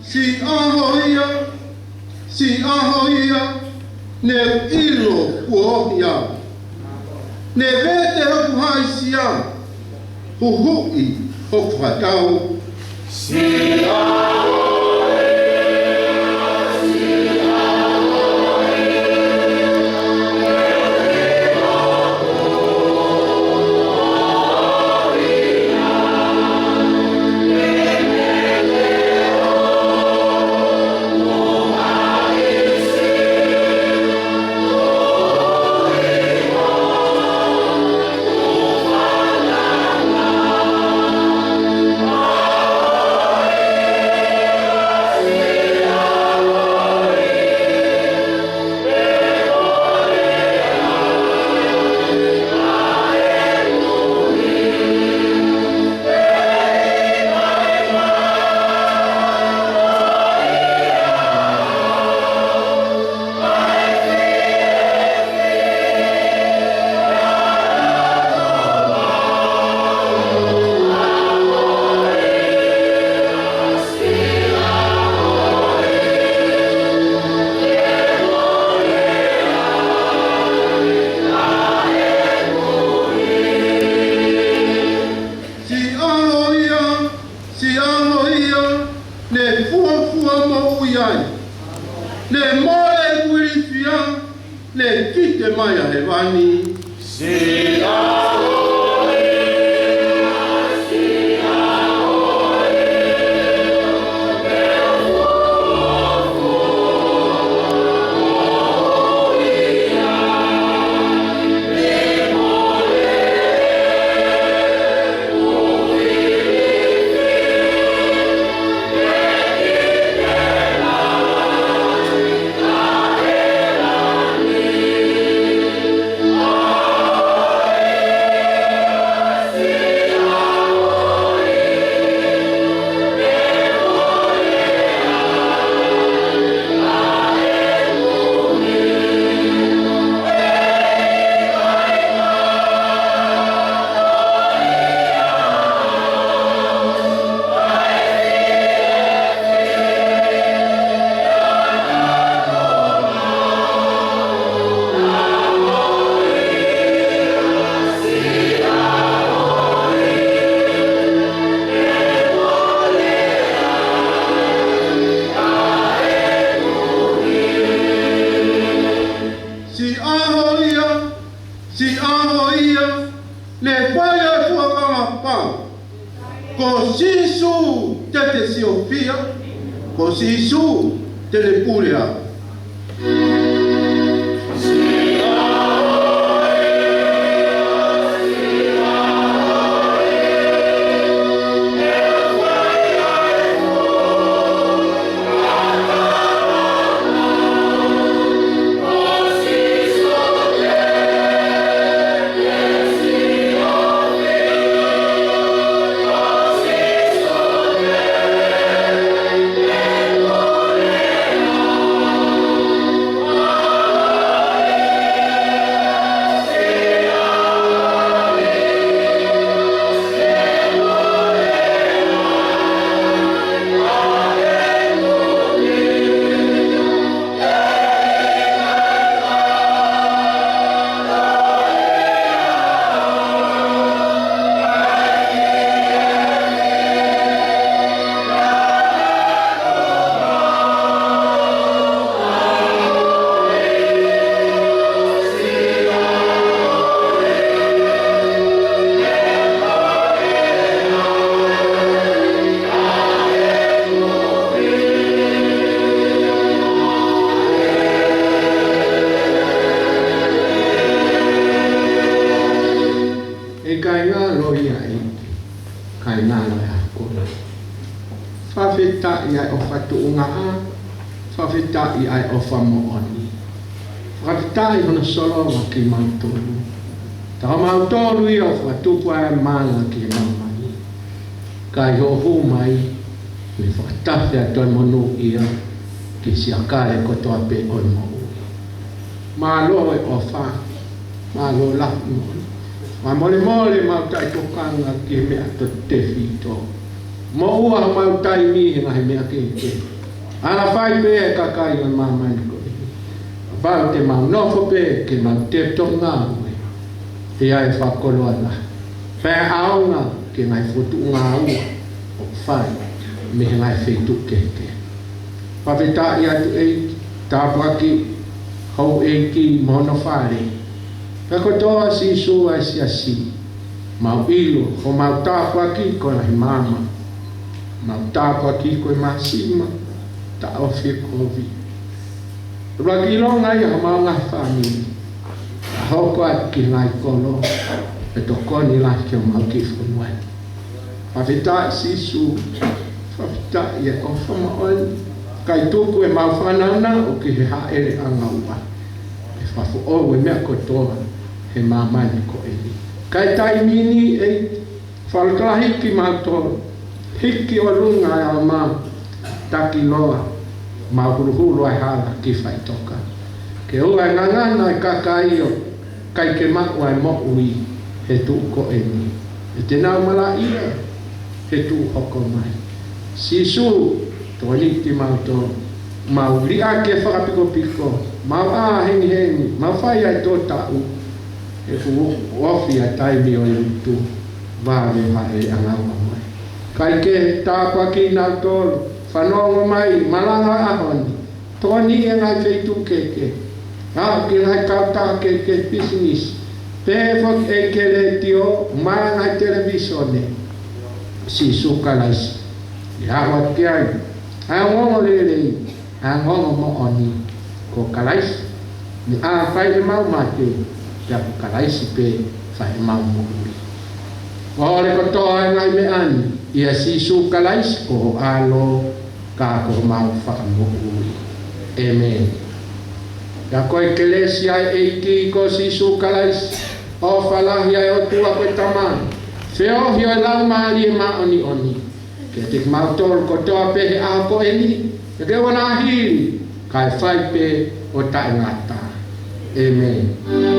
Siʻi ʻaho ia, siʻi ʻaho ia, ne u ʻilo kuo ohi au. Ne vete hoku haʻisia, huhuʻi hoku fakatau. Siʻi ʻaho ia, siʻi ʻaho ia, ne fuofua moʻui ai. Ne mole ʻeku ilifia, ne kite mai ʻa hēvani. ia, ne fai ʻa e fuakava pau. Ko Sīsū te te siofia, ko Sīsū te ne pule au. ʻE kāinga, loʻia ē, kāinga, loʻia ē. Fakafetaʻi ʻa e ʻofa tuʻunga, fakafetaʻi ʻa e ʻofa moʻoni. Fakafetaʻi hono solova kimautolu. Tā ko mautolu ia ʻoku fakatupu ai ʻa e mana ki māmani. Kae hū mai, ne fakatafe ʻa e toe monūʻia ki he siʻi kakai kotoa pē ʻo e moʻui. Mālō e ʻofa, mālō lahi moʻoni. Fakamolemole ʻemau taʻetokanga ki he meʻa tefito. Moʻua homau taimi he ngaahi meʻa kehekehe. Ala fai pē ʻe he kakai ʻo e māmani ko eni. Kapau te mau nofo pē ke mau tefitoʻi ngāue, ʻe ʻi ai e fakakoloa lahi. Pea ʻaonga ki he ngaahi fokotuʻu ngāue ʻoku fai mei he ngaahi feituʻu kehekehe. Fakafetaʻi atu ʻEiki, tāpuakiʻi houʻeiki mo hono fale. Pea kotoa, Sīsū, ʻa e siasi. Mau ʻilo, ko homau tāpuaki ko e ngaahi maama. Mau tāpuaki ko e māsima, taʻofi e kovi. ʻUluaki ʻilonga ia homau ngaahi fāmili. Ka hoko atu ki he ngaahi kolo, ʻe tokoni lahi ki homau kiʻi fonua ni. Fakafetaʻi Sīsū, fakafetaʻi ʻa e ʻofa moʻoni. Kae tuku ʻemau fānau na ʻo ki he hāʻele ʻanga ua. ʻE fakafoʻou e meʻa kotoa he māmani ko eni. Kae taimi ni ʻEiki, fakalotolahi kimautolu, hiki ʻo lunga ʻa e ʻaomā, taki loa, mau huluhulu ʻa e hala ki faʻitoka. Ke ʻoua ʻe ngangana e kakai ʻoku ʻikai ke maʻu ʻa e moʻui he tuʻu ko eni. ʻE te nau malaʻia he tuʻu hoko mai. Sīsū, tokoniʻi kimautolu, mau liʻaki e fakapikopiko, mau ʻā hengihengi, mau fai ʻa e tō taʻu, he ʻoku ofi ʻa e taimi ʻo e utu, vave mai e ʻanga ua mai. Kae ke tāpuakiʻi kinautolu, fanongo mai, malanga ʻaho ni, tokoniʻi e ngaahi feituʻu kehekehe, aʻu ki he ngaahi kautaha kehekehe, pisinisi, pehē foki ʻEiki ki he letiō, mo e ngaahi televīsone. Sīsū Kalaisi, ʻe aʻu atu ki ai ʻa e ongoongolelei, ʻa e ongoongo moʻoni, ko Kalaisi, ne ʻā fai ʻemau mate, pea ko Kalaisi pē fai ʻemau moʻui. Kole kotoa e ngaahi meʻa ni ʻia Sīsū Kalaisi ko ho ʻAlo, ka ko homau Fakamoʻui. ʻĒmeni. Pea ko e kelesi ʻa e ʻEiki ko Sīsū Kalaisi, ʻofa lahi ʻa e ʻOtua ko e Tamai, feohi ʻo e Laumālie Māʻoniʻoni, ke ʻiate kimautolu kotoa pē he ʻaho ko eni, pea ke ʻoua naʻa hili, kae fai pē ʻo taʻengata. ʻĒmeni.